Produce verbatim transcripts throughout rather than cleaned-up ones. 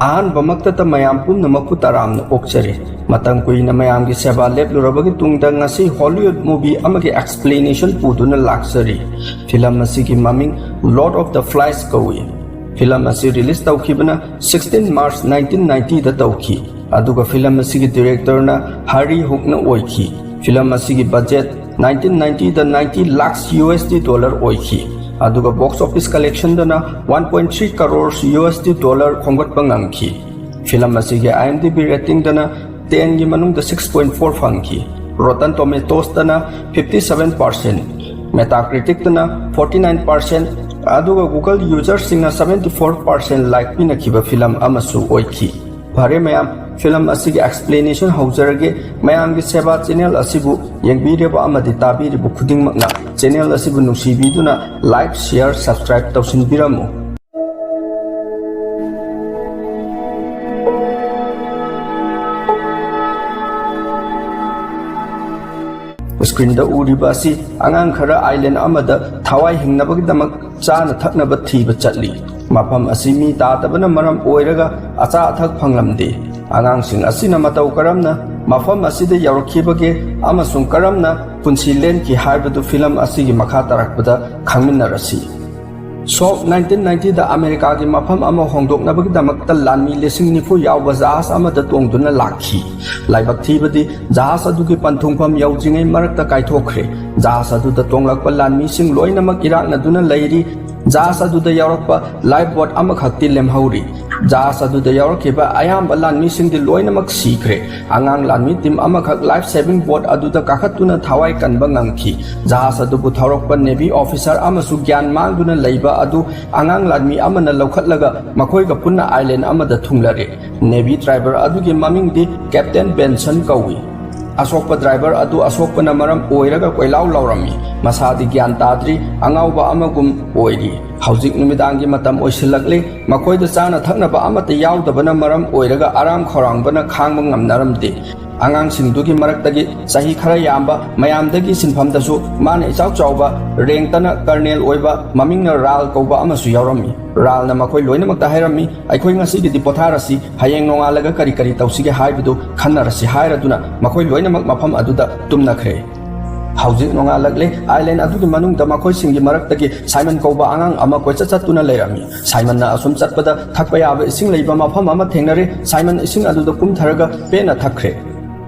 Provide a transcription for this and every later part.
ꯑꯍꯥꯟꯕꯃꯛꯇꯗ ꯃꯌꯥꯝ ꯄꯨꯝꯅꯃꯛꯄꯨ ꯇꯔꯥꯝꯅ ꯑꯣꯛꯆꯔꯤ꯫ ꯃꯇꯝ ꯀꯨꯏꯅ ꯃꯌꯥꯝꯒꯤ ꯁꯦꯕꯥ ꯂꯦꯞꯂꯨꯔꯕꯒꯤ ꯇꯨꯡꯗ ꯉꯁꯤ Hollywood movie ꯑꯃꯒꯤ explanation ꯄꯨꯗꯨꯅ ꯂꯥꯛꯆꯔꯤ꯫ Film ꯑꯁꯤꯒꯤ ꯃꯃꯤꯡ Lord of the Flies ꯀꯧꯏ꯫ Film ꯑꯁꯤ release ꯇꯧꯈꯤꯕꯅ sixteen March nineteen ninety ꯗ ꯇꯧꯈꯤ, ꯑꯗꯨꯒ film ꯑꯁꯤꯒꯤ director ꯅ Harry Hook ꯅ ꯑꯣꯏꯈꯤ꯫ Film ꯑꯁꯤꯒꯤ budget nineteen ninety ꯗ ninety lakhs U S D dollar ꯑꯣꯏꯈꯤ, ꯑꯗꯨꯒ box office collection ꯗꯅ one point three crores U S D dollar ꯈꯣꯝꯒꯠꯄ ꯉꯝꯈꯤ꯫ Film ꯑꯁꯤꯒꯤ IMDb rating ꯗꯅ ten ꯒꯤ ꯃꯅꯨꯡꯗ six point four ꯐꯪꯈꯤ꯫ Rotten Tomatoes ꯇꯅ fifty seven percent, Metacritic ꯇꯅ forty nine percent, ꯑꯗꯨꯒ Google user ꯁꯤꯡꯅ seventy four percent like ꯄꯤꯅꯈꯤꯕ film ꯑꯃꯁꯨ ꯑꯣꯏꯈꯤ꯫ ꯐꯔꯦ ꯃꯌꯥꯝ, film ꯑꯁꯤꯒꯤ explanation ꯍꯧꯖꯔꯒꯦ꯫ ꯃꯌꯥꯝꯒꯤ ꯁꯦꯕꯥ channel ꯑꯁꯤꯕꯨ ꯌꯦꯡꯕꯤꯔꯤꯕ ꯑꯃꯗꯤ ꯇꯥꯕꯤꯔꯤꯕ ꯈꯨꯗꯤꯡꯃꯛꯅ channel ꯑꯁꯤꯕꯨ ꯅꯨꯡꯁꯤꯕꯤꯗꯨꯅ like, share, subscribe ꯇꯧꯁꯤꯟꯕꯤꯔꯝꯃꯨ꯫ Screen ꯗ ꯎꯔꯤꯕ ꯑꯁꯤ ꯑꯉꯥꯡ ꯈꯔ island ꯑꯃꯗ ꯊꯋꯥꯏ ꯍꯤꯡꯅꯕꯒꯤꯗꯃꯛ ꯆꯥꯅ ꯊꯛꯅꯕ ꯊꯤꯕ ꯆꯠꯂꯤ꯫ ꯃꯐꯝ ꯑꯁꯤ ꯃꯤ ꯇꯥꯗꯕꯅ ꯃꯔꯝ ꯑꯣꯏꯔꯒ ꯑꯆꯥ ꯑꯊꯛ ꯐꯪꯂꯝꯗꯦ꯫ ꯑꯉꯥꯡꯁꯤꯡ ꯑꯁꯤꯅ ꯃꯇꯧ ꯀꯔꯝꯅ ꯃꯐꯝ ꯑꯁꯤꯗ ꯌꯧꯔꯛꯈꯤꯕꯒꯦ ꯑꯃꯁꯨꯡ ꯀꯔꯝꯅ ꯄꯨꯟꯁꯤ ꯂꯦꯟꯈꯤ ꯍꯥꯏꯕꯗꯨ film ꯑꯁꯤꯒꯤ ꯃꯈꯥ ꯇꯥꯔꯛꯄꯗ ꯈꯪꯃꯤꯟꯅꯔꯁꯤ꯫ ꯁꯣꯛ nineteen ninety ꯗ ꯑꯃꯦꯔꯤꯀꯥꯒꯤ ꯃꯐꯝ ꯑꯃ ꯍꯣꯡꯗꯣꯛꯅꯕꯒꯤꯗꯃꯛꯇ ꯂꯥꯟꯃꯤ ꯂꯤꯁꯤꯡ ꯅꯤꯐꯨ ꯌꯥꯎꯕ ꯖꯍꯥꯖ ꯑꯃꯗ ꯇꯣꯡꯗꯨꯅ ꯂꯥꯛꯈꯤ꯫ ꯂꯥꯏꯕꯛ ꯊꯤꯕꯗꯤ ꯖꯍꯥꯖ ꯑꯗꯨꯒꯤ ꯄꯟꯊꯨꯡꯐꯝ ꯌꯧꯗ꯭ꯔꯤꯉꯩ ꯃꯔꯛꯇ ꯀꯥꯏꯊꯣꯛꯈ꯭ꯔꯦ꯫ ꯖꯍꯥꯖ ꯑꯗꯨꯗ ꯇꯣꯡꯂꯛꯄ ꯂꯥꯟꯃꯤꯁꯤꯡ ꯂꯣꯏꯅꯃꯛ ꯏꯔꯥꯛꯅꯗꯨꯅ ꯂꯩꯔꯤ꯫ ꯖꯍꯥꯖ ꯑꯗꯨꯗ ꯌꯥꯎꯔꯛꯄ life boat ꯑꯃꯈꯛꯇꯤ ꯂꯦꯝꯍꯧꯔꯤ꯫ ꯖꯍꯥꯖ ꯑꯗꯨꯗ ꯌꯥꯎꯔꯛꯈꯤꯕ ꯑꯌꯥꯝꯕ ꯂꯥꯟꯃꯤꯁꯤꯡꯗꯤ ꯂꯣꯏꯅꯃꯛ ꯁꯤꯈ꯭ꯔꯦ꯫ ꯑꯉꯥꯡ ꯂꯥꯟꯃꯤ team ꯑꯃꯈꯛ life saving boat ꯑꯗꯨꯗ ꯀꯥꯈꯠꯇꯨꯅ ꯊꯋꯥꯏ ꯀꯟꯕ ꯉꯝꯈꯤ꯫ ꯖꯍꯥꯖ ꯑꯗꯨꯕꯨ ꯊꯧꯔꯛꯄ navy officer ꯑꯃꯁꯨ ꯒ꯭ꯌꯥꯟ ꯃꯥꯡꯗꯨꯅ ꯂꯩꯕ ꯑꯗꯨ ꯑꯉꯥꯡ ꯂꯥꯟꯃꯤ ꯑꯃꯅ ꯂꯧꯈꯠꯂꯒ ꯃꯈꯣꯏꯒ ꯄꯨꯟꯅ island ꯑꯃꯗ ꯊꯨꯡꯂꯔꯦ꯫ Navy driver ꯑꯗꯨꯒꯤ ꯃꯃꯤꯡꯗꯤ Captain Benson ꯀꯧꯏ꯫ ꯑꯁꯣꯛꯄ driver ꯑꯗꯨ ꯑꯁꯣꯛꯄꯅ ꯃꯔꯝ ꯑꯣꯏꯔꯒ ꯀꯣꯏꯂꯥꯎ ꯂꯥꯎꯔꯝꯃꯤ꯫ ꯃꯁꯥꯗꯤ ꯒ꯭ꯌꯥꯟ ꯇꯥꯗ꯭ꯔꯤ, ꯑꯉꯥꯎꯕ ꯑꯃꯒꯨꯝ ꯑꯣꯏꯔꯤ꯫ ꯍꯧꯖꯤꯛ ꯅꯨꯃꯤꯗꯥꯡꯒꯤ ꯃꯇꯝ ꯑꯣꯏꯁꯤꯜꯂꯛꯂꯤ꯫ ꯃꯈꯣꯏꯗ ꯆꯥꯅ ꯊꯛꯅꯕ ꯑꯃꯠꯇ ꯌꯥꯎꯗꯕꯅ ꯃꯔꯝ ꯑꯣꯏꯔꯒ ꯑꯔꯥꯝ ꯈꯧꯔꯥꯡꯕꯅ ꯈꯥꯡꯕ ꯉꯝꯅꯔꯝꯗꯦ꯫ ꯑꯉꯥꯡꯁꯤꯡꯗꯨꯒꯤ ꯃꯔꯛꯇꯒꯤ ꯆꯍꯤ ꯈꯔ ꯌꯥꯝꯕ, ꯃꯌꯥꯝꯗꯒꯤ ꯁꯤꯟꯐꯝꯗꯁꯨ ꯃꯥꯅ ꯏꯆꯥꯎ ꯆꯥꯎꯕ, ꯔꯦꯡꯇꯅ ꯀꯔꯅꯦꯜ ꯑꯣꯏꯕ, ꯃꯃꯤꯡꯅ ꯔꯥꯜ ꯀꯧꯕ ꯑꯃꯁꯨ ꯌꯥꯎꯔꯝꯃꯤ꯫ ꯔꯥꯜꯅ ꯃꯈꯣꯏ ꯂꯣꯏꯅꯃꯛꯇ ꯍꯥꯏꯔꯝꯃꯤ, "ꯑꯩꯈꯣꯏ ꯉꯁꯤꯒꯤꯗꯤ ꯄꯣꯊꯥꯔꯁꯤ, ꯍꯌꯦꯡ ꯅꯣꯡꯉꯥꯜꯂꯒ ꯀꯔꯤ ꯀꯔꯤ ꯇꯧꯁꯤꯒꯦ ꯍꯥꯏꯕꯗꯨ ꯈꯟꯅꯔꯁꯤ" ꯍꯥꯏꯔꯗꯨꯅ ꯃꯈꯣꯏ ꯂꯣꯏꯅꯃꯛ ꯃꯐꯝ ꯑꯗꯨꯗ ꯇꯨꯝꯅꯈ꯭ꯔꯦ꯫ ꯍꯧꯖꯤꯛ ꯅꯣꯡꯉꯥꯜꯂꯛꯂꯦ꯫ ꯑꯥꯏꯂꯦꯟ ꯑꯗꯨꯒꯤ ꯃꯅꯨꯡꯗ ꯃꯈꯣꯏꯁꯤꯡꯒꯤ ꯃꯔꯛꯇꯒꯤ ꯁꯥꯏꯃꯟ ꯀꯧꯕ ꯑꯉꯥꯡ ꯑꯃ ꯀꯣꯏꯆꯠ ꯆꯠꯇꯨꯅ ꯂꯩꯔꯝꯃꯤ꯫ ꯁꯥꯏꯃꯟꯅ ꯑꯁꯨꯝ ꯆꯠꯄꯗ ꯊꯛꯄ ꯌꯥꯕ ꯏꯁꯤꯡ ꯂꯩꯕ ꯃꯐꯝ ꯑꯃ ꯊꯦꯡꯅꯔꯦ꯫ ꯁꯥꯏꯃꯟ ꯏꯁꯤꯡ ꯑꯗꯨꯗ ꯀꯨꯝꯊꯔꯒ ꯄꯦꯟꯅ ꯊꯛꯈ꯭ꯔꯦ꯫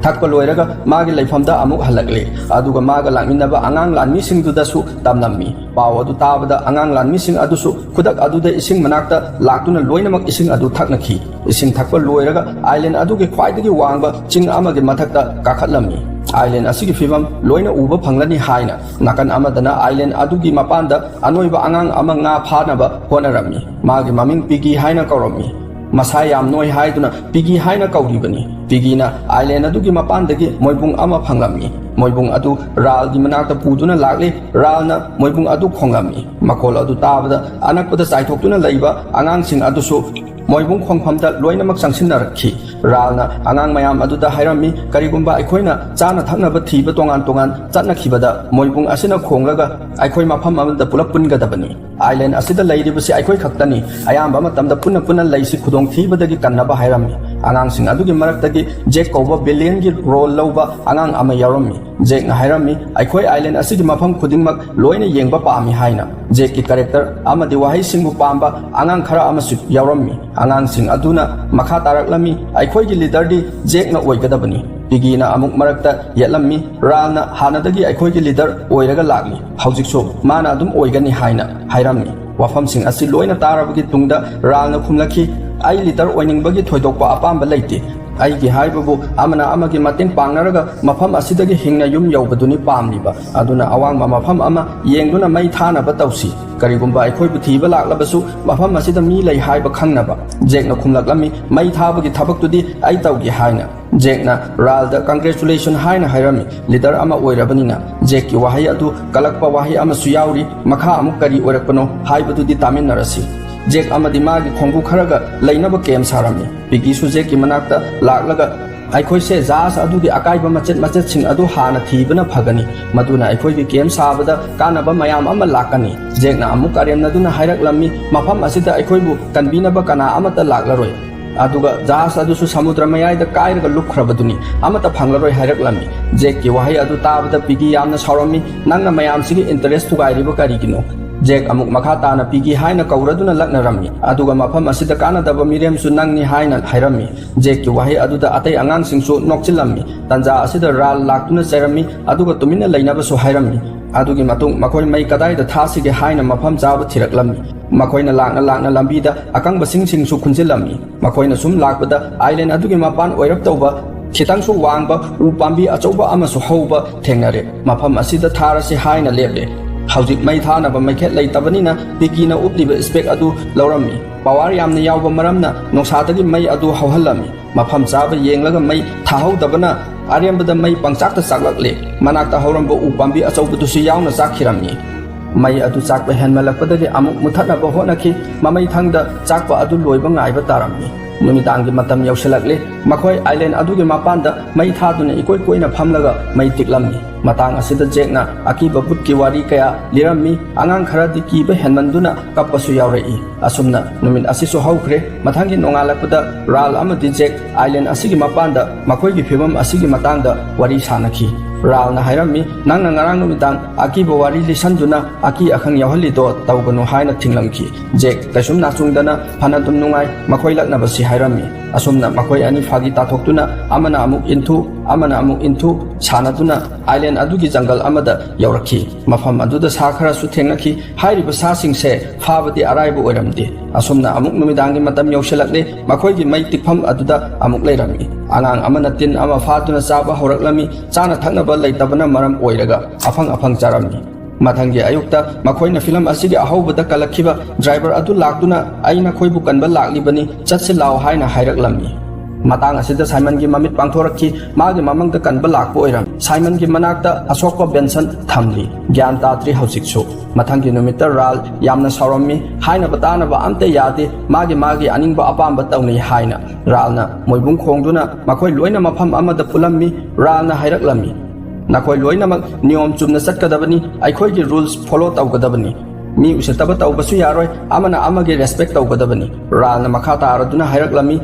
ꯊꯛꯄ ꯂꯣꯏꯔꯒ ꯃꯥꯒꯤ ꯂꯩꯐꯝꯗ ꯑꯃꯨꯛ ꯍꯜꯂꯛꯂꯦ꯫ ꯑꯗꯨꯒ ꯃꯥꯒ ꯂꯥꯛꯃꯤꯟꯅꯕ ꯑꯉꯥꯡ ꯂꯥꯟꯃꯤꯁꯤꯡꯗꯨꯗꯁꯨ ꯇꯝꯂꯝꯃꯤ꯫ ꯄꯥꯎ ꯑꯗꯨ ꯇꯥꯕꯗ ꯑꯉꯥꯡ ꯂꯥꯟꯃꯤꯁꯤꯡ ꯑꯗꯨꯁꯨ ꯈꯨꯗꯛ ꯑꯗꯨꯗ ꯏꯁꯤꯡ ꯃꯅꯥꯛꯇ ꯂꯥꯛꯇꯨꯅ ꯂꯣꯏꯅꯃꯛ ꯏꯁꯤꯡ ꯑꯗꯨ ꯊꯛꯅꯈꯤ꯫ ꯏꯁꯤꯡ ꯊꯛꯄ ꯂꯣꯏꯔꯒ ꯑꯥꯏꯂꯦꯟ ꯑꯗꯨꯒꯤ ꯈ꯭ꯋꯥꯏꯗꯒꯤ ꯋꯥꯡꯕ ꯆꯤꯡ ꯑꯃꯒꯤ ꯃꯊꯛꯇ ꯀꯥꯈꯠꯂꯝꯃꯤ꯫ ꯑꯥꯏꯂꯦꯟ ꯑꯁꯤꯒꯤ ꯐꯤꯚꯝ ꯂꯣꯏꯅ ꯎꯕ ꯐꯪꯂꯅꯤ ꯍꯥꯏꯅ ꯅꯥꯀꯟ ꯑꯃꯗꯅ ꯑꯥꯏꯂꯦꯟ ꯑꯗꯨꯒꯤ ꯃꯄꯥꯟꯗ ꯑꯅꯣꯏꯕ ꯑꯉꯥꯡ ꯑꯃ ꯉꯥ ꯐꯥꯅꯕ ꯍꯣꯠꯅꯔꯝꯃꯤ꯫ ꯃꯥꯒꯤ ꯃꯃꯤꯡ ꯄꯤꯒꯤ ꯍꯥꯏꯅ ꯀꯧꯔꯝꯃꯤ꯫ ꯃꯁꯥ ꯌꯥꯝ ꯅꯣꯏ ꯍꯥꯏꯗꯨꯅ ꯄꯤꯒꯤ ꯍꯥꯏꯅ ꯀꯧꯔꯤꯕꯅꯤ꯫ ꯄꯤꯒꯤꯅ ꯑꯥꯏꯂꯦꯟ ꯑꯗꯨꯒꯤ ꯃꯄꯥꯟꯗꯒꯤ ꯃꯣꯏꯕꯨꯡ ꯑꯃ ꯐꯪꯂꯝꯃꯤ꯫ ꯃꯣꯏꯕꯨꯡ ꯑꯗꯨ ꯔꯥꯜꯒꯤ ꯃꯅꯥꯛꯇ ꯄꯨꯗꯨꯅ ꯂꯥꯛꯂꯤ꯫ ꯔꯥꯜꯅ ꯃꯣꯏꯕꯨꯡ ꯑꯗꯨ ꯈꯣꯡꯂꯝꯃꯤ꯫ ꯃꯈꯣꯜ ꯑꯗꯨ ꯇꯥꯕꯗ ꯑꯅꯛꯄꯗ ꯆꯥꯏꯊꯣꯛꯇꯨꯅ ꯂꯩꯕ ꯑꯉꯥꯡꯁꯤꯡ ꯑꯗꯨꯁꯨ ꯃꯣꯏꯕꯨꯡ ꯈꯣꯡꯐꯝꯗ ꯂꯣꯏꯅꯃꯛ ꯆꯪꯁꯤꯟꯅꯔꯛꯈꯤ꯫ ꯔꯥꯜꯅ ꯑꯉꯥꯡ ꯃꯌꯥꯝ ꯑꯗꯨꯗ ꯍꯥꯏꯔꯝꯃꯤ, "ꯀꯔꯤꯒꯨꯝꯕ ꯑꯩꯈꯣꯏꯅ ꯆꯥꯅ ꯊꯛꯅꯕ ꯊꯤꯕ ꯇꯣꯉꯥꯟ ꯇꯣꯉꯥꯟ ꯆꯠꯅꯈꯤꯕꯗ ꯃꯣꯏꯕꯨꯡ ꯑꯁꯤꯅ ꯈꯣꯡꯂꯒ ꯑꯩꯈꯣꯏ ꯃꯐꯝ ꯑꯃꯗ ꯄꯨꯂꯞ ꯄꯨꯟꯒꯗꯕꯅꯤ꯫ ꯑꯥꯏꯂꯦꯟ ꯑꯁꯤꯗ ꯂꯩꯔꯤꯕꯁꯤ ꯑꯩꯈꯣꯏ ꯈꯛꯇꯅꯤ꯫ ꯑꯌꯥꯝꯕ ꯃꯇꯝꯗ ꯄꯨꯟꯅ ꯄꯨꯟꯅ ꯂꯩꯁꯤ ꯈꯨꯗꯣꯡꯊꯤꯕꯗꯒꯤ ꯀꯟꯅꯕ" ꯍꯥꯏꯔꯝꯃꯤ꯫ ꯑꯉꯥꯡꯁꯤꯡ ꯑꯗꯨꯒꯤ ꯃꯔꯛꯇꯒꯤ ꯖꯦꯛ ꯀꯧꯕ ꯕꯤꯂꯤꯌꯟꯒꯤ ꯔꯣꯜ ꯂꯧꯕ ꯑꯉꯥꯡ ꯑꯃ ꯌꯥꯎꯔꯝꯃꯤ꯫ ꯖꯦꯛꯅ ꯍꯥꯏꯔꯝꯃꯤ, "ꯑꯩꯈꯣꯏ ꯑꯥꯏꯂꯦꯟ ꯑꯁꯤꯒꯤ ꯃꯐꯝ ꯈꯨꯗꯤꯡꯃꯛ ꯂꯣꯏꯅ ꯌꯦꯡꯕ ꯄꯥꯝꯃꯤ" ꯍꯥꯏꯅ꯫ ꯖꯦꯛꯀꯤ ꯀꯦꯔꯦꯛꯇꯔ ꯑꯃꯗꯤ ꯋꯥꯍꯩꯁꯤꯡꯕꯨ ꯄꯥꯝꯕ ꯑꯉꯥꯡ ꯈꯔ ꯑꯃꯁꯨ ꯌꯥꯎꯔꯝꯃꯤ꯫ ꯑꯉꯥꯡꯁꯤꯡ ꯑꯗꯨꯅ ꯃꯈꯥ ꯇꯥꯔꯛꯂꯝꯃꯤ, "ꯑꯩꯈꯣꯏꯒꯤ ꯂꯤꯗꯔꯗꯤ ꯖꯦꯛꯅ ꯑꯣꯏꯒꯗꯕꯅꯤ"꯫ ꯄꯤꯒꯤꯅ ꯑꯃꯨꯛ ꯃꯔꯛꯇ ꯌꯦꯠꯂꯝꯃꯤ, "ꯔꯥꯜꯅ ꯍꯥꯟꯅꯗꯒꯤ ꯑꯩꯈꯣꯏꯒꯤ ꯂꯤꯗꯔ ꯑꯣꯏꯔꯒ ꯂꯥꯛꯂꯤ, ꯍꯧꯖꯤꯛꯁꯨ ꯃꯥꯅ ꯑꯗꯨꯝ ꯑꯣꯏꯒꯅꯤ" ꯍꯥꯏꯅ ꯍꯥꯏꯔꯝꯃꯤ꯫ ꯋꯥꯐꯝꯁꯤꯡ ꯑꯁꯤ ꯂꯣꯏꯅ ꯇꯥꯔꯕꯒꯤ ꯇꯨꯡꯗ ꯔꯥꯜꯅ ꯈꯨꯝꯂꯛꯈꯤ, "ꯑꯩ ꯂꯤꯗꯔ ꯑꯣꯏꯅꯤꯡꯕꯒꯤ ꯊꯣꯏꯗꯣꯛꯄ ꯑꯄꯥꯝꯕ ꯂꯩꯇꯦ꯫ ꯑꯩꯒꯤ ꯍꯥꯏꯕꯕꯨ ꯑꯃꯅ ꯑꯃꯒꯤ ꯃꯇꯦꯡ ꯄꯥꯡꯅꯔꯒ ꯃꯐꯝ ꯑꯁꯤꯗꯒꯤ ꯍꯤꯡꯅ ꯌꯨꯝ ꯌꯧꯕꯗꯨꯅꯤ ꯄꯥꯝꯂꯤꯕ꯫ ꯑꯗꯨꯅ ꯑꯋꯥꯡꯕ ꯃꯐꯝ ꯑꯃ ꯌꯦꯡꯗꯨꯅ ꯃꯩ ꯊꯥꯅꯕ ꯇꯧꯁꯤ꯫ ꯀꯔꯤꯒꯨꯝꯕ ꯑꯩꯈꯣꯏꯕꯨ ꯊꯤꯕ ꯂꯥꯛꯂꯕꯁꯨ ꯃꯐꯝ ꯑꯁꯤꯗ ꯃꯤ ꯂꯩ ꯍꯥꯏꯕ ꯈꯪꯅꯕ"꯫ ꯖꯦꯛꯅ ꯈꯨꯝꯂꯛꯂꯝꯃꯤ, "ꯃꯩ ꯊꯥꯕꯒꯤ ꯊꯕꯛꯇꯨꯗꯤ ꯑꯩ ꯇꯧꯒꯦ" ꯍꯥꯏꯅ꯫ ꯖꯦꯛꯅ ꯔꯥꯜꯗ "ꯀꯪꯒ꯭ꯔꯦꯆꯨꯂꯦꯁꯟ" ꯍꯥꯏꯅ ꯍꯥꯏꯔꯝꯃꯤ꯫ ꯂꯤꯗꯔ ꯑꯃ ꯑꯣꯏꯔꯕꯅꯤꯅ ꯖꯦꯛꯀꯤ ꯋꯥꯍꯩ ꯑꯗꯨ ꯀꯜꯂꯛꯄ ꯋꯥꯍꯩ ꯑꯃꯁꯨ ꯌꯥꯎꯔꯤ꯫ ꯃꯈꯥ ꯑꯃꯨꯛ ꯀꯔꯤ ꯑꯣꯏꯔꯛꯄꯅꯣ ꯍꯥꯏꯕꯗꯨꯗꯤ ꯇꯥꯃꯤꯟꯅꯔꯁꯤ꯫ ꯖꯦꯛ ꯑꯃꯗꯤ ꯃꯥꯒꯤ ꯈꯣꯡꯕꯨ ꯈꯔꯒ ꯂꯩꯅꯕ ꯀꯦꯝ ꯁꯥꯔꯝꯃꯤ꯫ ꯄꯤꯒꯤꯁꯨ ꯖꯦꯛꯀꯤ ꯃꯅꯥꯛꯇ ꯂꯥꯛꯂꯒ "ꯑꯩꯈꯣꯏꯁꯦ ꯖꯍꯥꯖ ꯑꯗꯨꯒꯤ ꯑꯀꯥꯏꯕ ꯃꯆꯦꯠ ꯃꯆꯦꯠꯁꯤꯡ ꯑꯗꯨ ꯍꯥꯟꯅ ꯊꯤꯕꯅ ꯐꯒꯅꯤ, ꯃꯗꯨꯅ ꯑꯩꯈꯣꯏꯒꯤ ꯀꯦꯝ ꯁꯥꯕꯗ ꯀꯥꯟꯅꯕ ꯃꯌꯥꯝ ꯑꯃ ꯂꯥꯛꯀꯅꯤ꯫" ꯖꯦꯛꯅ ꯑꯃꯨꯛ ꯀꯔꯦꯝꯅꯗꯨꯅ ꯍꯥꯏꯔꯛꯂꯝꯃꯤ, "ꯃꯐꯝ ꯑꯁꯤꯗ ꯑꯩꯈꯣꯏꯕꯨ ꯀꯟꯕꯤꯅꯕ ꯀꯅꯥ ꯑꯃꯠꯇ ꯂꯥꯛꯂꯔꯣꯏ꯫ ꯑꯗꯨꯒ ꯖꯍꯥꯖ ꯑꯗꯨꯁꯨ ꯁꯃꯨꯗ꯭ꯔ ꯃꯌꯥꯏꯗ ꯀꯥꯏꯔꯒ ꯂꯨꯞꯈ꯭ꯔꯕꯗꯨꯅꯤ, ꯑꯃꯠꯇ ꯐꯪꯂꯔꯣꯏ" ꯍꯥꯏꯔꯛꯂꯝꯃꯤ꯫ ꯖꯦꯛꯀꯤ ꯋꯥꯍꯩ ꯑꯗꯨ ꯇꯥꯕꯗ ꯄꯤꯒꯤ ꯌꯥꯝꯅ ꯁꯥꯎꯔꯝꯃꯤ꯫ "ꯅꯪꯅ ꯃꯌꯥꯝꯁꯤꯒꯤ ꯏꯟꯇꯔꯦꯁ ꯊꯨꯒꯥꯏꯔꯤꯕ ꯀꯔꯤꯒꯤꯅꯣ?" ꯖꯦꯛ ꯑꯃꯨꯛ ꯃꯈꯥ ꯇꯥꯅ ꯄꯤꯒꯤ ꯍꯥꯏꯅ ꯀꯧꯔꯗꯨꯅ ꯂꯛꯅꯔꯝꯃꯤ, ꯑꯗꯨꯒ "ꯃꯐꯝ ꯑꯁꯤꯗ ꯀꯥꯟꯅꯗꯕ ꯃꯤꯔꯦꯝꯁꯨ ꯅꯪꯅꯤ" ꯍꯥꯏꯅ ꯍꯥꯏꯔꯝꯃꯤ꯫ ꯖꯦꯛꯀꯤ ꯋꯥꯍꯩ ꯑꯗꯨꯗ ꯑꯇꯩ ꯑꯉꯥꯡꯁꯤꯡꯁꯨ ꯅꯣꯛꯆꯤꯜꯂꯝꯃꯤ꯫ ꯇꯟꯖꯥ ꯑꯁꯤꯗ ꯔꯥꯜ ꯂꯥꯛꯇꯨꯅ ꯆꯩꯔꯝꯃꯤ, ꯑꯗꯨꯒ ꯇꯨꯃꯤꯟꯅ ꯂꯩꯅꯕꯁꯨ ꯍꯥꯏꯔꯝꯃꯤ꯫ ꯑꯗꯨꯒꯤ ꯃꯇꯨꯡ ꯃꯈꯣꯏ ꯃꯩ ꯀꯗꯥꯏꯗ ꯊꯥꯁꯤꯒꯦ ꯍꯥꯏꯅ ꯃꯐꯝ ꯆꯥꯕ ꯊꯤꯔꯛꯂꯝꯃꯤ꯫ ꯃꯈꯣꯏꯅ ꯂꯥꯛꯅ ꯂꯥꯛꯅ ꯂꯝꯕꯤꯗ ꯑꯀꯪꯕꯁꯤꯡꯁꯤꯡꯁꯨ ꯈꯨꯟꯖꯤꯜꯂꯝꯃꯤ꯫ ꯃꯈꯣꯏꯅ ꯁꯨꯝ ꯂꯥꯛꯄꯗ ꯑꯥꯏꯂꯦꯟ ꯑꯗꯨꯒꯤ ꯃꯄꯥꯟ ꯑꯣꯏꯔꯞ ꯇꯧꯕ ꯈꯤꯇꯪꯁꯨ ꯋꯥꯡꯕ ꯎ ꯄꯥꯝꯕꯤ ꯑꯆꯧꯕ ꯑꯃꯁꯨ ꯍꯧꯕ ꯊꯦꯡꯅꯔꯦ꯫ "ꯃꯐꯝ ꯑꯁꯤꯗ ꯊꯥꯔꯁꯤ" ꯍꯥꯏꯅ ꯂꯦꯞꯂꯦ꯫ ꯍꯧꯖꯤꯛ ꯃꯩ ꯊꯥꯅꯕ ꯃꯩꯈꯦꯠ ꯂꯩꯇꯕꯅꯤꯅ ꯄꯤꯒꯤꯅ ꯎꯞꯂꯤꯕ ꯏꯁꯄꯦꯛ ꯑꯗꯨ ꯂꯧꯔꯝꯃꯤ꯫ ꯄꯥꯋꯔ ꯌꯥꯝꯅ ꯌꯥꯎꯕ ꯃꯔꯝꯅ ꯅꯨꯡꯁꯥꯗꯒꯤ ꯃꯩ ꯑꯗꯨ ꯍꯧꯍꯜꯂꯝꯃꯤ꯫ ꯃꯐꯝ ꯆꯥꯕ ꯌꯦꯡꯂꯒ ꯃꯩ ꯊꯥꯍꯧꯗꯕꯅ ꯑꯔꯦꯝꯕꯗ ꯃꯩ ꯄꯪꯆꯥꯛꯇ ꯆꯥꯛꯂꯛꯂꯦ꯫ ꯃꯅꯥꯛꯇ ꯍꯧꯔꯝꯕ ꯎ ꯄꯥꯝꯕꯤ ꯑꯆꯧꯕꯗꯨꯁꯨ ꯌꯥꯎꯅ ꯆꯥꯛꯈꯤꯔꯝꯃꯤ꯫ ꯃꯩ ꯑꯗꯨ ꯆꯥꯛꯄ ꯍꯦꯟꯃꯜꯂꯛꯄꯗꯒꯤ ꯑꯃꯨꯛ ꯃꯨꯊꯠꯅꯕ ꯍꯣꯠꯅꯈꯤ꯫ ꯃꯃꯩꯊꯪꯗ ꯆꯥꯛꯄ ꯑꯗꯨ ꯂꯣꯏꯕ ꯉꯥꯏꯕ ꯇꯥꯔꯝꯃꯤ꯫ ꯅꯨꯃꯤꯗꯥꯡꯒꯤ ꯃꯇꯝ ꯌꯧꯁꯤꯜꯂꯛꯂꯦ꯫ ꯃꯈꯣꯏ ꯑꯥꯏꯂꯦꯟ ꯑꯗꯨꯒꯤ ꯃꯄꯥꯟꯗ ꯃꯩ ꯊꯥꯗꯨꯅ ꯏꯀꯣꯏ ꯀꯣꯏꯅ ꯐꯝꯂꯒ ꯃꯩ ꯇꯤꯛꯂꯝꯃꯤ꯫ ꯃꯇꯥꯡ ꯑꯁꯤꯗ ꯖꯦꯛꯅ ꯑꯀꯤꯕ ꯚꯨꯠꯀꯤ ꯋꯥꯔꯤ ꯀꯌꯥ ꯂꯤꯔꯝꯃꯤ꯫ ꯑꯉꯥꯡ ꯈꯔꯗꯤ ꯀꯤꯕ ꯍꯦꯟꯃꯟꯗꯨꯅ ꯀꯞꯄꯁꯨ ꯌꯥꯎꯔꯛꯏ꯫ ꯑꯁꯨꯝꯅ ꯅꯨꯃꯤꯠ ꯑꯁꯤꯁꯨ ꯍꯧꯈ꯭ꯔꯦ꯫ ꯃꯊꯪꯒꯤ ꯅꯣꯡꯉꯥꯜꯂꯛꯄꯗ ꯔꯥꯜ ꯑꯃꯗꯤ ꯖꯦꯛ ꯑꯥꯏꯂꯦꯟ ꯑꯁꯤꯒꯤ ꯃꯄꯥꯟꯗ ꯃꯈꯣꯏꯒꯤ ꯐꯤꯕꯝ ꯑꯁꯤꯒꯤ ꯃꯇꯥꯡꯗ ꯋꯥꯔꯤ ꯁꯥꯅꯈꯤ꯫ ꯔꯥꯜꯅ ꯍꯥꯏꯔꯝꯃꯤ, "ꯅꯪꯅ ꯉꯔꯥꯡ ꯅꯨꯃꯤꯗꯥꯡ ꯑꯀꯤꯕ ꯋꯥꯔꯤ ꯂꯤꯁꯟꯗꯨꯅ ꯑꯀꯤ ꯑꯈꯪ ꯌꯥꯎꯍꯜꯂꯤꯗꯣ ꯇꯧꯒꯅꯨ" ꯍꯥꯏꯅ ꯊꯤꯡꯂꯝꯈꯤ꯫ ꯖꯦꯛ ꯀꯩꯁꯨꯝ ꯅꯥꯆꯨꯡꯗꯅ ꯐꯅꯗꯨꯝ ꯅꯨꯡꯉꯥꯏ ꯃꯈꯣꯏ ꯂꯛꯅꯕꯁꯤ ꯍꯥꯏꯔꯝꯃꯤ꯫ ꯑꯁꯨꯝꯅ ꯃꯈꯣꯏ ꯑꯅꯤ ꯐꯥꯒꯤ ꯇꯥꯊꯣꯛꯇꯨꯅ ꯑꯃꯅ ꯑꯃꯨꯛ ꯏꯟꯊꯨ, ꯑꯃꯅ ꯑꯃꯨꯛ ꯏꯟꯊꯨ ꯁꯥꯟꯅꯗꯨꯅ ꯑꯥꯏꯂꯦꯟ ꯑꯗꯨꯒꯤ ꯖꯪꯒꯜ ꯑꯃꯗ ꯌꯧꯔꯛꯈꯤ꯫ ꯃꯐꯝ ꯑꯗꯨꯗ ꯁꯥ ꯈꯔꯁꯨ ꯊꯦꯡꯅꯈꯤ꯫ ꯍꯥꯏꯔꯤꯕ ꯁꯥꯁꯤꯡꯁꯦ ꯐꯥꯕꯗꯤ ꯑꯔꯥꯏꯕ ꯑꯣꯏꯔꯝꯗꯦ꯫ ꯑꯁꯨꯝꯅ ꯑꯃꯨꯛ ꯅꯨꯃꯤꯗꯥꯡꯒꯤ ꯃꯇꯝ ꯌꯧꯁꯤꯜꯂꯛꯂꯦ꯫ ꯃꯈꯣꯏꯒꯤ ꯃꯩ ꯇꯤꯛꯐꯝ ꯑꯗꯨꯗ ꯑꯃꯨꯛ ꯂꯩꯔꯝꯃꯤ꯫ ꯑꯉꯥꯡ ꯑꯃꯅ ꯇꯤꯟ ꯑꯃ ꯐꯥꯗꯨꯅ ꯆꯥꯕ ꯍꯧꯔꯛꯂꯝꯃꯤ꯫ ꯆꯥꯅ ꯊꯛꯅꯕ ꯂꯩꯇꯕꯅ ꯃꯔꯝ ꯑꯣꯏꯔꯒ ꯑꯐꯪ ꯑꯐꯪ ꯆꯥꯔꯝꯃꯤ꯫ ꯃꯊꯪꯒꯤ ꯑꯌꯨꯛꯇ ꯃꯈꯣꯏꯅ ꯐꯤꯂꯝ ꯑꯁꯤꯒꯤ ꯑꯍꯧꯕꯗ ꯀꯜꯂꯛꯈꯤꯕ ꯗ꯭ꯔꯥꯏꯚꯔ ꯑꯗꯨ ꯂꯥꯛꯇꯨꯅ, "ꯑꯩ ꯅꯈꯣꯏꯕꯨ ꯀꯟꯕ ꯂꯥꯛꯂꯤꯕꯅꯤ, ꯆꯠꯁꯤ ꯂꯥꯎ" ꯍꯥꯏꯅ ꯍꯥꯏꯔꯛꯂꯝꯃꯤ꯫ ꯃꯇꯥꯡ ꯑꯁꯤꯗ ꯁꯥꯏꯃꯟꯒꯤ ꯃꯃꯤꯠ ꯄꯥꯡꯊꯣꯔꯛꯈꯤ꯫ ꯃꯥꯒꯤ ꯃꯃꯥꯡꯗ ꯀꯟꯕ ꯂꯥꯛꯄ ꯑꯣꯏꯔꯝꯃꯤ꯫ ꯁꯥꯏꯃꯟꯒꯤ ꯃꯅꯥꯛꯇ ꯑꯁꯣꯛꯄ ꯕꯦꯟꯁꯟ ꯊꯝꯂꯤ꯫ ꯒ꯭ꯌꯥꯟ ꯇꯥꯗ꯭ꯔꯤ ꯍꯧꯖꯤꯛꯁꯨ꯫ ꯃꯊꯪꯒꯤ ꯅꯨꯃꯤꯠꯇ ꯔꯥꯜ ꯌꯥꯝꯅ ꯁꯥꯎꯔꯝꯃꯤ꯫ ꯍꯥꯏꯅꯕ ꯇꯥꯅꯕ ꯑꯝꯇ ꯌꯥꯗꯦ꯫ ꯃꯥꯒꯤ ꯃꯥꯒꯤ ꯑꯅꯤꯡꯕ ꯑꯄꯥꯝꯕ ꯇꯧꯅꯩ ꯍꯥꯏꯅ꯫ ꯔꯥꯜꯅ ꯃꯣꯏꯕꯨꯡ ꯈꯣꯡꯗꯨꯅ ꯃꯈꯣꯏ ꯂꯣꯏꯅ ꯃꯐꯝ ꯑꯃꯗ ꯄꯨꯜꯂꯝꯃꯤ꯫ ꯔꯥꯜꯅ ꯍꯥꯏꯔꯛꯂꯝꯃꯤ, "ꯅꯈꯣꯏ ꯂꯣꯏꯅꯃꯛ ꯅꯤꯌꯣꯝ ꯆꯨꯝꯅ ꯆꯠꯀꯗꯕꯅꯤ꯫ ꯑꯩꯈꯣꯏꯒꯤ rules follow ꯇꯧꯒꯗꯕꯅꯤ꯫ ꯃꯤ ꯎꯁꯤꯠꯇꯕ ꯇꯧꯕꯁꯨ ꯌꯥꯔꯣꯏ꯫ ꯑꯃꯅ ꯑꯃꯒꯤ respect ꯇꯧꯒꯗꯕꯅꯤ꯫" ꯔꯥꯜꯅ ꯃꯈꯥ ꯇꯥꯔꯗꯨꯅ ꯍꯥꯏꯔꯛꯂꯝꯃꯤ,